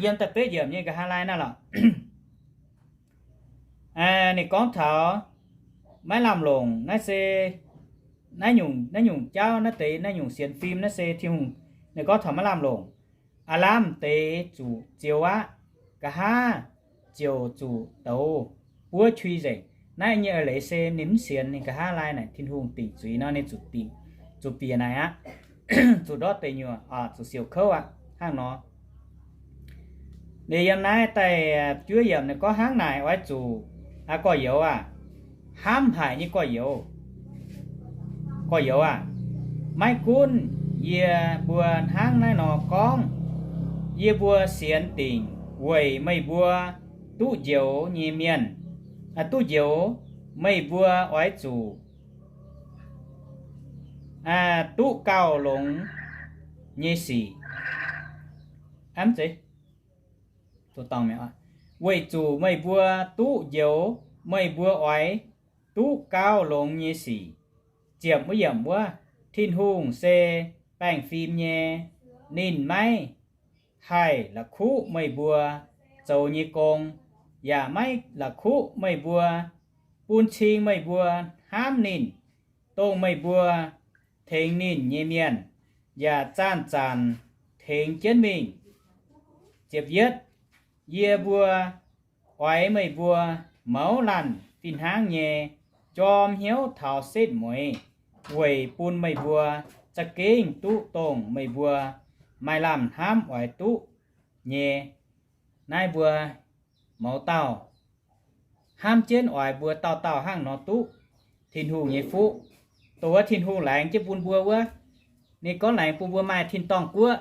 yiem da'betv yiemc nyei nqa'haav laai naaiv lorqc. Ninh gorngv taux maiv lamh longc naaiv se naaiv nyungc, naaiv nyungc jauv, naaiv deix naaiv nyungc sienx fim naaiv se Tin-Hungh, ninh gorngv taux maiv lamh longc. Aav lamh deix zuqc zioux aqv, nqa'haav ziouc zuqc douz buov qui nzengc. Naaiv nyei eix leiz se ninh mv sienx, ninh nqa'haav laai naaic Tin-Hungh dingc zuiz nor, ninh zuqc dingc, zuqc bieqc naaic aqv, zuqc ndortv deic nyuoqc, zuqc siouc kouv aqv hnangv nor. Liuz yiem naaiv da'juov yiemc ninh gorngv hnangv naaic, oix zuqc, aa, gorx-youz aah, hnamv haic nyei gorx-youz, gorx-youz aah, maiv gunv yie mbuo hnangv naaiv nor gorngv, yie mbuo sienx dingc weic meih mbuo duqv njoux nyei mienh, duqv njoux, meih mbuo oix zuqc duqv gauh longx nyei sic. Weic zuqc meih mbuo duqv njoux, meih mbuo oix duqv gauh longx nyei sic. Ziepc wuov yiemc wuov, Tin-Hungh se baengh fim nyei, ninh maiv haih la'kuqv meih mbuo zoux nyei gong, yaac maiv la'kuqv meih mbuo, bun cing meih mbuo hnamv ninh, dongh meih mbuo tengx ninh nyei mienh yaac zanc-zanc tengx jienv mingh. Ziepc yietv, yie mbuo oix meih mbuo mouz laanh fih hnangv nyei jorm hnyouv taux setv mueiz, weic bun meih mbuo za'gengh duqv dongh meih mbuo maaih lamh hnamv oix duqv nyei. Naaiv mbuo mouz dauh hnamv jienv oix mbuo dauh dauh hnangv nor duqv Tin-Hungh nyei fuqv. Dongh wuov Tin-Hungh laengz jienv bun mbuo wuov, ninh gorngv laengz bun mbuo maaih tin-dorngh guoqv,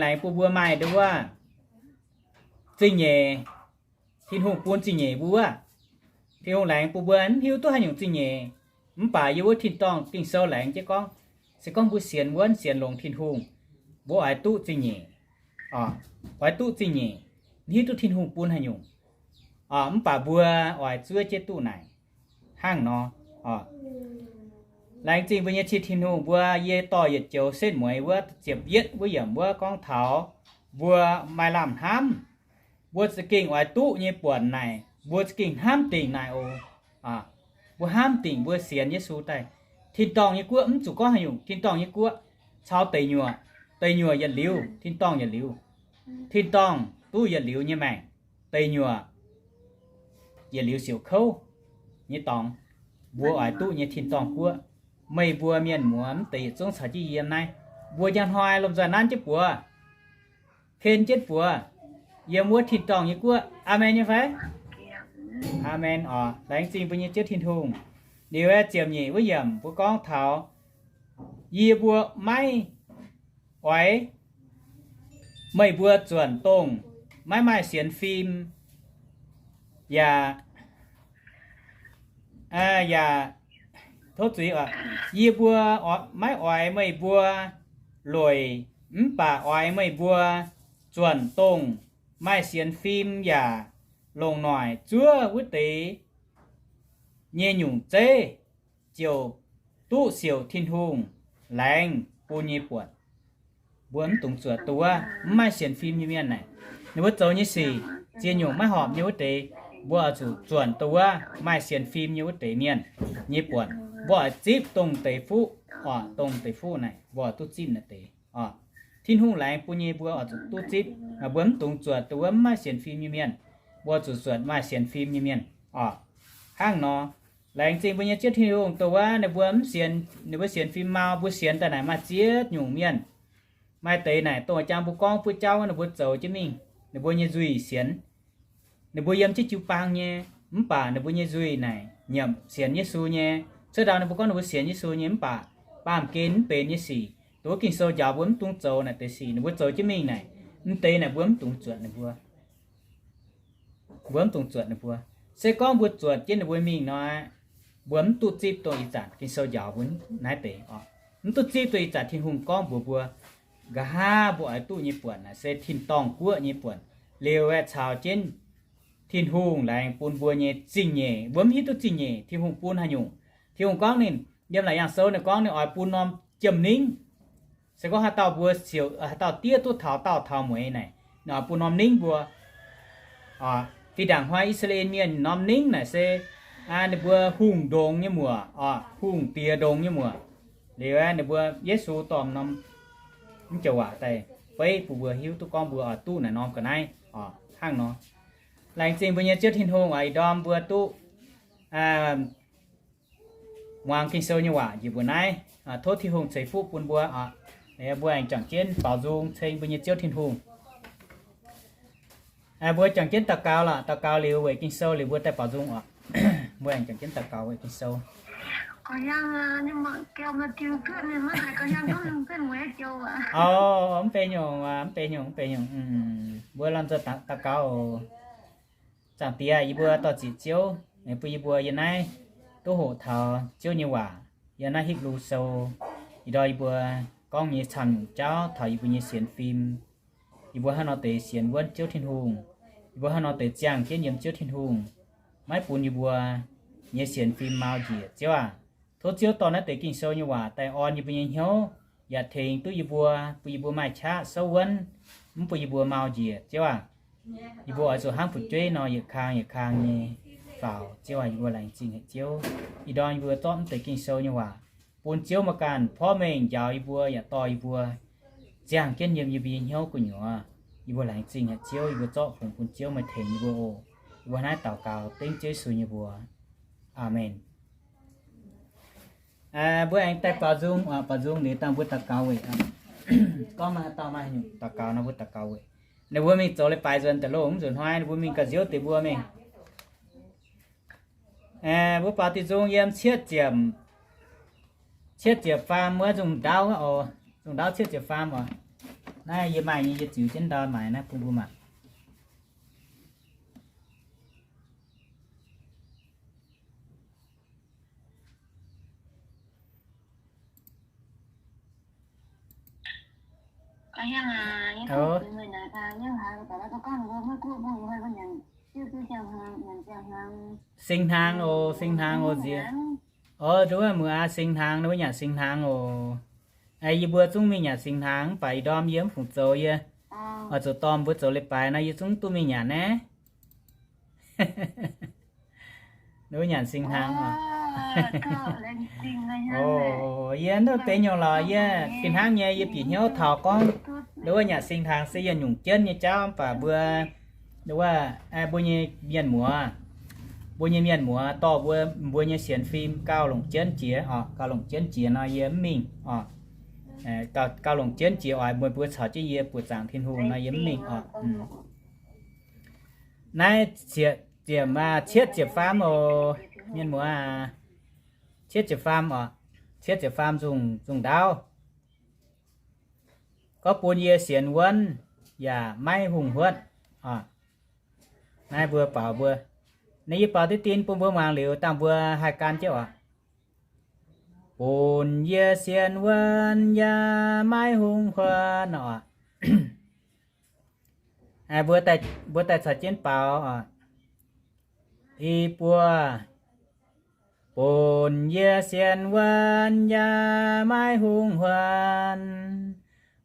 laengz bun mbuo maaih nduov wuov zingh nyeic. Tin-Hungh bun zingh nyeic mbuo wuov, Tin-Hungh laengz bun mbuo mv hiuv duqv haaix nyungc zingh nyeic. Mv baac yie wuov tin-dorngh Ging-Sou laengz jienv gorngv, se gorngv mbuo sienx wuonv sienx longx Tin-Hungh, mbuo oix duqv zingh nyeic. Oix duqv zingh nyeic, mv hiuv duqv Tin-Hungh bun haaix nyungc. Mv baac mbuo oix zuov jienv duqv naaic hnangv nor. Laengz zingh mbuo nyei Ziouv Tin-Hungh, mbuo yie dorh yietc joux setv mueiz wuov ziepc yietv wuov yiemc wuov gorngv taux mbuo maaih lamh hnamv, mbuo za'gengh oix duqv nyei buonc naaic, mbuo za'gengh hnamv dingc naaic oc. Mbuo hnamv dingc mbuo sienx Yesu daaih, tin-dorngh nyei guoqv mv zuqc gorngv haaix nyungc, tin-dorngh nyei guoqv caux deic nyuoqc, deic nyuoqc yietc liuz, tin-dorngh yietc liuz, tin-dorngh duqv yietc liuz nyei maengc, deic nyuoqc yietc liuz siouc kouv nyei dorngx. Mbuo oix duqv nyei tin-dorngh guoqv, meih mbuo mienh muoz mv deix yietc zungv caux jienv yiem naaiv, mbuo njang hnoi lomh nzoih nanv jienv buoz, ken jienv buoz, yiem wuov tin-dorngh nyei guoqv. Aamen nyei fai? Aamen oc. Laengz zingh mbuo nyei Ziouv Tin-Hungh. Liuz ziepc nyeic wuov yiemc mbuo gorngv taux, yie mbuo maiv oix meih mbuo zuonc dongh maiv maaih sienx fim, yaac, yaac, tov zuiz, yie mbuo maiv oix meih mbuo lueic, mv baac oix meih mbuo zuonc dongh maaih sienx fim yaac longc noic zuov wuov deix nyei nyungc zeiv, ziouc duqv siouc Tin-Hungh laengz bun nyei buonc. Mbuo mv dungx zuonc dongh wuov mv maaih sienx fim nyei mienh naaic. Ninh mbuo zoux nyei sic ziex nyungc maiv horpc nyei wuov deix, mbuo oix zuqc zuonc dongh wuov maaih sienx fim nyei wuov deix mienh nyei buonc. Mbuo oix zipv dongh deix fuqv oc, dongh deix fuqv naaic mbuo oix duqv zipv naaic deix oc. Tin-Hungh laengz bun nyei mbuo oix zuqc duqv zipv. Mbuo mv dungx zuotc dongh wuov mv maaih sienx fim nyei mienh. Mbuo zuqc zuotc maaih sienx fim nyei mienh oc. Hnangv nor, laengz zingh mbuo nyei Ziouv Tin-Hungh, dongh wuov ninh mbuo mv sienx, ninh mbuo sienx fim mau, mbuo sienx daaih naaic maaih ziex nyungc mienh. Maaih deix naaic dongh jang mbuo gorngv buov jauv wuov, ninh mbuo zoux jienv mingh ninh mbuo nyei nzuih sienx. Ninh mbuo yiem jienv jiu-baang nyei, mv baac ninh mbuo nyei nzuih naaic nyiemc sienx Yesu nyei. Cuotv ndau ninh mbuo gorngv ninh mbuo sienx Yesu nyei, mv baac baamh gen mv benx nyei sic, dongh wuov Ging-Sou njaaux mbuo mv dungx zoux naaic deix sic ninh mbuo zoux jienv mingh naaic, mv deix naaic mbuo mv dungx zuotc ninh mbuo. Mbuo mv dungx zuotc ninh mbuo. Se gorngv mbuo zuotc jienv ninh mbuo mingh nor, mbuo mv duqv zipv dongh ih zanc Ging-Sou njaaux mbuo naaiv deix oc. Mv duqv zipv dongh ih zanc Tin-Hungh gorngv mbuox mbuo, nqa'haav mbuo oix duqv nyei buonc naaic se tin-dorngh guoqv nyei buonc. Liuz aeqv, caux jienv Tin-Hungh laengz bun mbuo nyei zingh nyeic. Mbuo mv hiuv duqv zingh nyeic Tin-Hungh bun haaix nyungc. Tin-Hungh gorngv ninh, yiem Laauc Yaangh Sou ninh gorngv ninh oix bun norm jiem-ningv. Se gorngv haaix dauh mbuo siouc, haaix dauh diev duqv taux daauh taux mueiz naaic, ninh oix bun norm ningv mbuo. Fih ndaangc hnoi I^saa^laa^en Mienh norm ningv naaic se ninh mbuo hungh ndongx nyei muoc oc, hungh diex ndongx nyei muoc. Liuz ninh mbuo Yesu dorh norm mv joux waac daaih beiv bun mbuo hiuv duqv gorngv mbuo oix duqv naaic norm ga'naaiv oc. Hnangv nor, laengz zingh mbuo nyei Ziouv Tin-Hungh oix ih ndorm mbuo duqv muangx Ging-Sou nyei waac njiec mbuo naaiv. Tov Tin-Hungh ceix fuqv bun mbuo oc. Mbuo aengx juangc jienv baaux nzung ceng mbuo nyei Ziouv Tin-Hungh. Mbuo juangc jienv daux gaux lorqc. Daux gaux liuz weic Ging-Sou liuz mbuo daaih baaux nzung oc. Mbuo aengx juangc jienv daux gaux weic Ging-Sou. Mv benx nyungc, mv benx nyungc, mv benx nyungc. Mbuo lomh nzoih daux gaux oc. Zaangc Diex, yie mbuo dor-ziec Ziouv, bun yie mbuo yiem naaiv duqv hoqc taux Ziouv nyei waac. Yiem naaiv Hipv^lu Sou, ih ndorm yie mbuo gorngv nyei camv nyungc jauv taux yie mbuo nyei sienx fim. Yie mbuo hnangv nor deix sienx wuonv Ziouv Tin-Hungh. Yie mbuo hnangv nor deix ziangh jienv yiem Ziouv Tin-Hungh, maiv bun yie mbuo nyei sienx fim mau njiec. Ziouv aac, tov Ziouv dorh naaiv deix Ging-Sou nyei waac daaih orn yie mbuo nyei hnyouv, yaac tengx duqv yie mbuo, bun yie mbuo maaih qaqv souv wuonv, mv bun yie mbuo mau njiec. Ziouv aac, yie mbuo oix zuqc hnangv fu'jueiv nor yietc kang yietc kang nyei faaux. Ziouv aac, yie mbuo laengz zingh haic Ziouv. Ih ndorm yie mbuo zorqv mv deix Ging-Sou nyei waac bun Ziouv meih ganh porv mengh njaaux yie mbuo yaac dorh yie mbuo ziangh jienv yiem yie mbuo nyei hnyouv gu'nyuoz. Yie mbuo laengz zingh haic Ziouv, yie mbuo zorqv fungx bun Ziouv meih tengx yie mbuo oc. Yie mbuo hnangv naaiv daux gaux dengv Ziouv Yesu nyei mbuox. Aamen. Mbuo aengx daaih baaux nzung, baaux nzung liuz dangh mbuo daux gaux weic. Gorngv maaih haaix dauh maaih haaix nyungc daux gaux nor mbuo daux gaux weic. Ninh mbuo mingh zoux leiz-baaix nzuonx daaih loh, mv nzunc hnoi ninh mbuo mingh gauh nziouv deix mbuo mingh. Mbuo baaux diuh nzung yiem cietv ziepc, cietv ziepc faam wuov nzung ndaauv oc. Nzung ndaauv cietv ziepc faam oc. Naaiv yie maaih nyei, yie ziux jienv ndau maaiz naaiv bun mbuo mangc. Singx hnaangx oc, singx hnaangx oc nziex. Oc, nduov muoz aac, singx hnaangx, nduov nyanc singx hnaangx oc. Yie mbuo zungv mingh nyanc singx hnaangx mv baac ih ndorm yie mv fungc zoux, yie oix zuqc dorh mbuo zoux leiz-baaix nor yie zungv duqv mingh nyanc naaiv. Nduov nyanc singx hnaangx oc. Oc, yie nduov deix nyungc lorqc, yie fih hnangv nyei yie bieqc hnyouv taux gorngv nduov nyanc singx hnaangx se yietc nyungc jienv nyei jauv mv baac mbuo, nduov, mbuo nyei mienh muoz, mbuo nyei mienh muoz dorh mbuo, mbuo nyei sienx fim gauh longc jienv jiex oc. Gauh longc jienv jiex nor yie mv mingh oc. Gauh longc jienv jiex oix meih mbuo caux jienv yie buoqc zaangc Tin-Hungh nor yie mv mingh oc. Naaiv ziepc, ziepc, cietv ziepc faam oc, mienh muoz aac. Cietv ziepc faam oc. Cietv ziepc faam nzung, nzung ndaauv. Gorngv bun yie sienx wuonv yaac maiv hungh huotv oc. Naaiv mbuo baaux mbuo, naaiv yie baaux diqv dien bun mbuo muangx liuz dangh mbuo haih gan jienv oc. Bun yie sienx wuonv yaac maiv hungh huotv oc. Mbuo daaih caux jienv baaux oc. I buo. Bun yie sienx wuonv yaac maiv hungh huotv,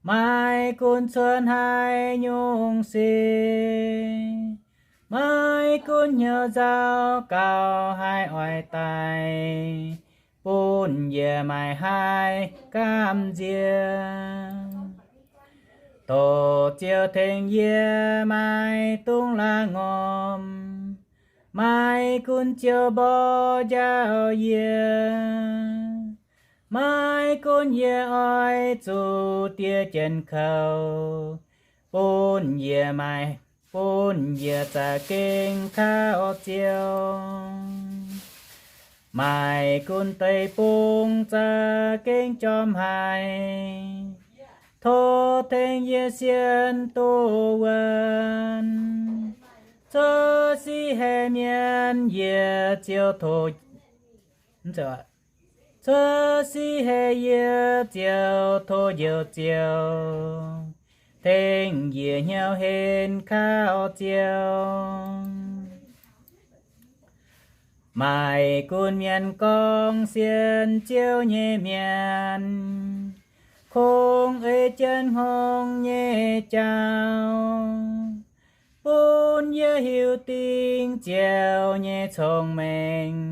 maiv gunv cuotv haaix nyungc sic, maiv gunv hnyouv nzauh gauh haih oix daic, bun yie maiv haih gamh nziex. Doqc Ziouv tengx yie maiv dungx la'ngorm, maiv gunv Ziouv mborqv njaaux yie, maiv gunv yie oix zuqc diev jienv kouv, bun yie maaih, bun yie za'gengh kaux Ziouv. Maaih gunv deic-bung za'gengh jorm haic, tov tengx yie sienx duqv wuonv. Cuotv siv haic mienh yie ziouc tov, cuotv siv haic yie ziouc tov Njoux Ziouv tengx yie hnyouv henv kaux Ziouv. Maaih gunv mienh gorngv sienx Ziouv nyei mienh, kungx ei jienv hngongx nyei jauv, bun yie hiuv dingc Ziouv nyei cong-mengh,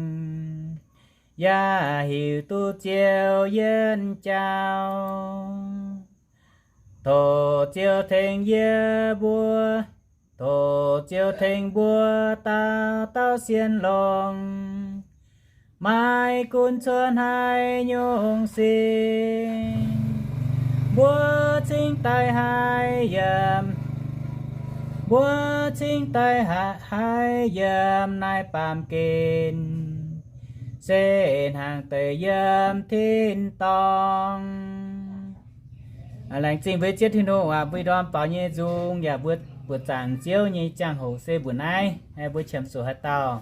yaac hiuv duqv Ziouv yienv jauv. Doqc Ziouv tengx yie mbuo, doqc Ziouv tengx mbuo dauh dauh sienx longx, maiv gunv cuotv haaix nyungc sin, mbuo cingx daaih haih yiem, mbuo cingx daaih haih, haih yiem naaiv baamh gen, se hnaangx deix yiem tin-dorngh. Laengz zingh mbuo zieqv Tin-Hungh aac, mbuo ndorm baaux nyei nzung yaac mbuo buoqc zaangc Ziouv nyei ziangh hoc se mbuoqc naaiv. Mbuo qiemx zuqc haaix dauh,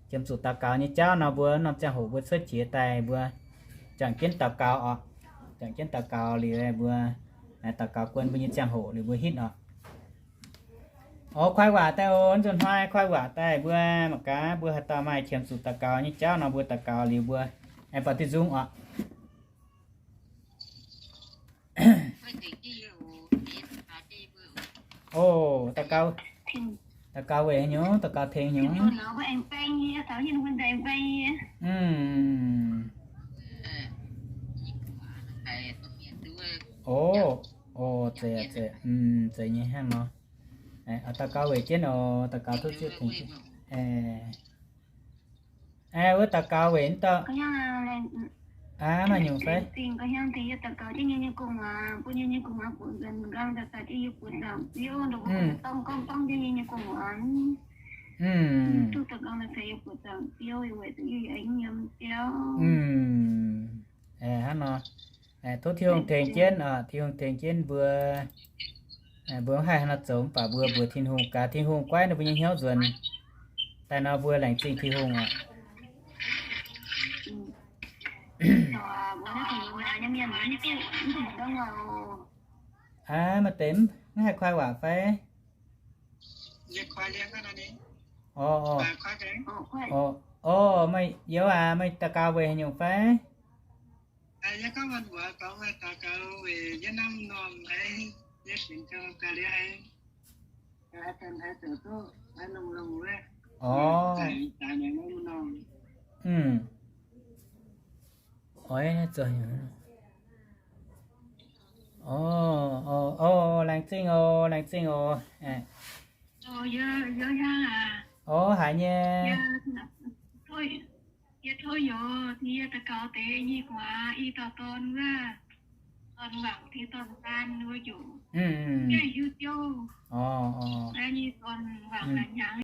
qiemx zuqc daux gaux nyei jauv nor, mbuo norm ziangh hoc mbuo cuotv qiex daaih mbuo juangc jienv daux gaux oc. Juangc jienv daux gaux liuz mbuo daux gaux guon mbuo nyei ziangh hoc liuz mbuo hitv oc. Oc, kuaaiv waac daaih oc, nzunc hnoi kuaaiv waac daaih mbuo mangc gaax mbuo haaix dauh maaih qiemx zuqc daux gaux nyei jauv nor mbuo daux gaux liuz mbuo aengx baaux duih nzung oc. Oc, daux gaux, daux gaux weic haaix nyungc? Daux gaux tengx nyungc? Oc, oc, zeiz, zeiz, zeiz nyei hnangv nor. Daux gaux weic jienv oc, daux gaux tov Ziouv tengx jienv. Wuov daux gaux weic aav maaih nyungc fai? Hnangv nor. Tov Tin-Hungh tengx jienv oc, Tin-Hungh tengx jienv mbuo, mbuo mv haih hnangv nor zoux mv baac mbuo mbuox Tin-Hungh, gaax Tin-Hungh guaiv ninh mbuo nyei hnyouv nzuonx daaih nor mbuo laengz zingh Tin-Hungh oc. Aav, maaih deix mv haih kuaaiv waac fai? Oc, oc, oc, meih youz aac, meih daux gaux weic haaix nyungc fai? Oc, oc, oc, laengz zingh oc, laengz zingh oc. Oc, haiz nyei. Oc, oc.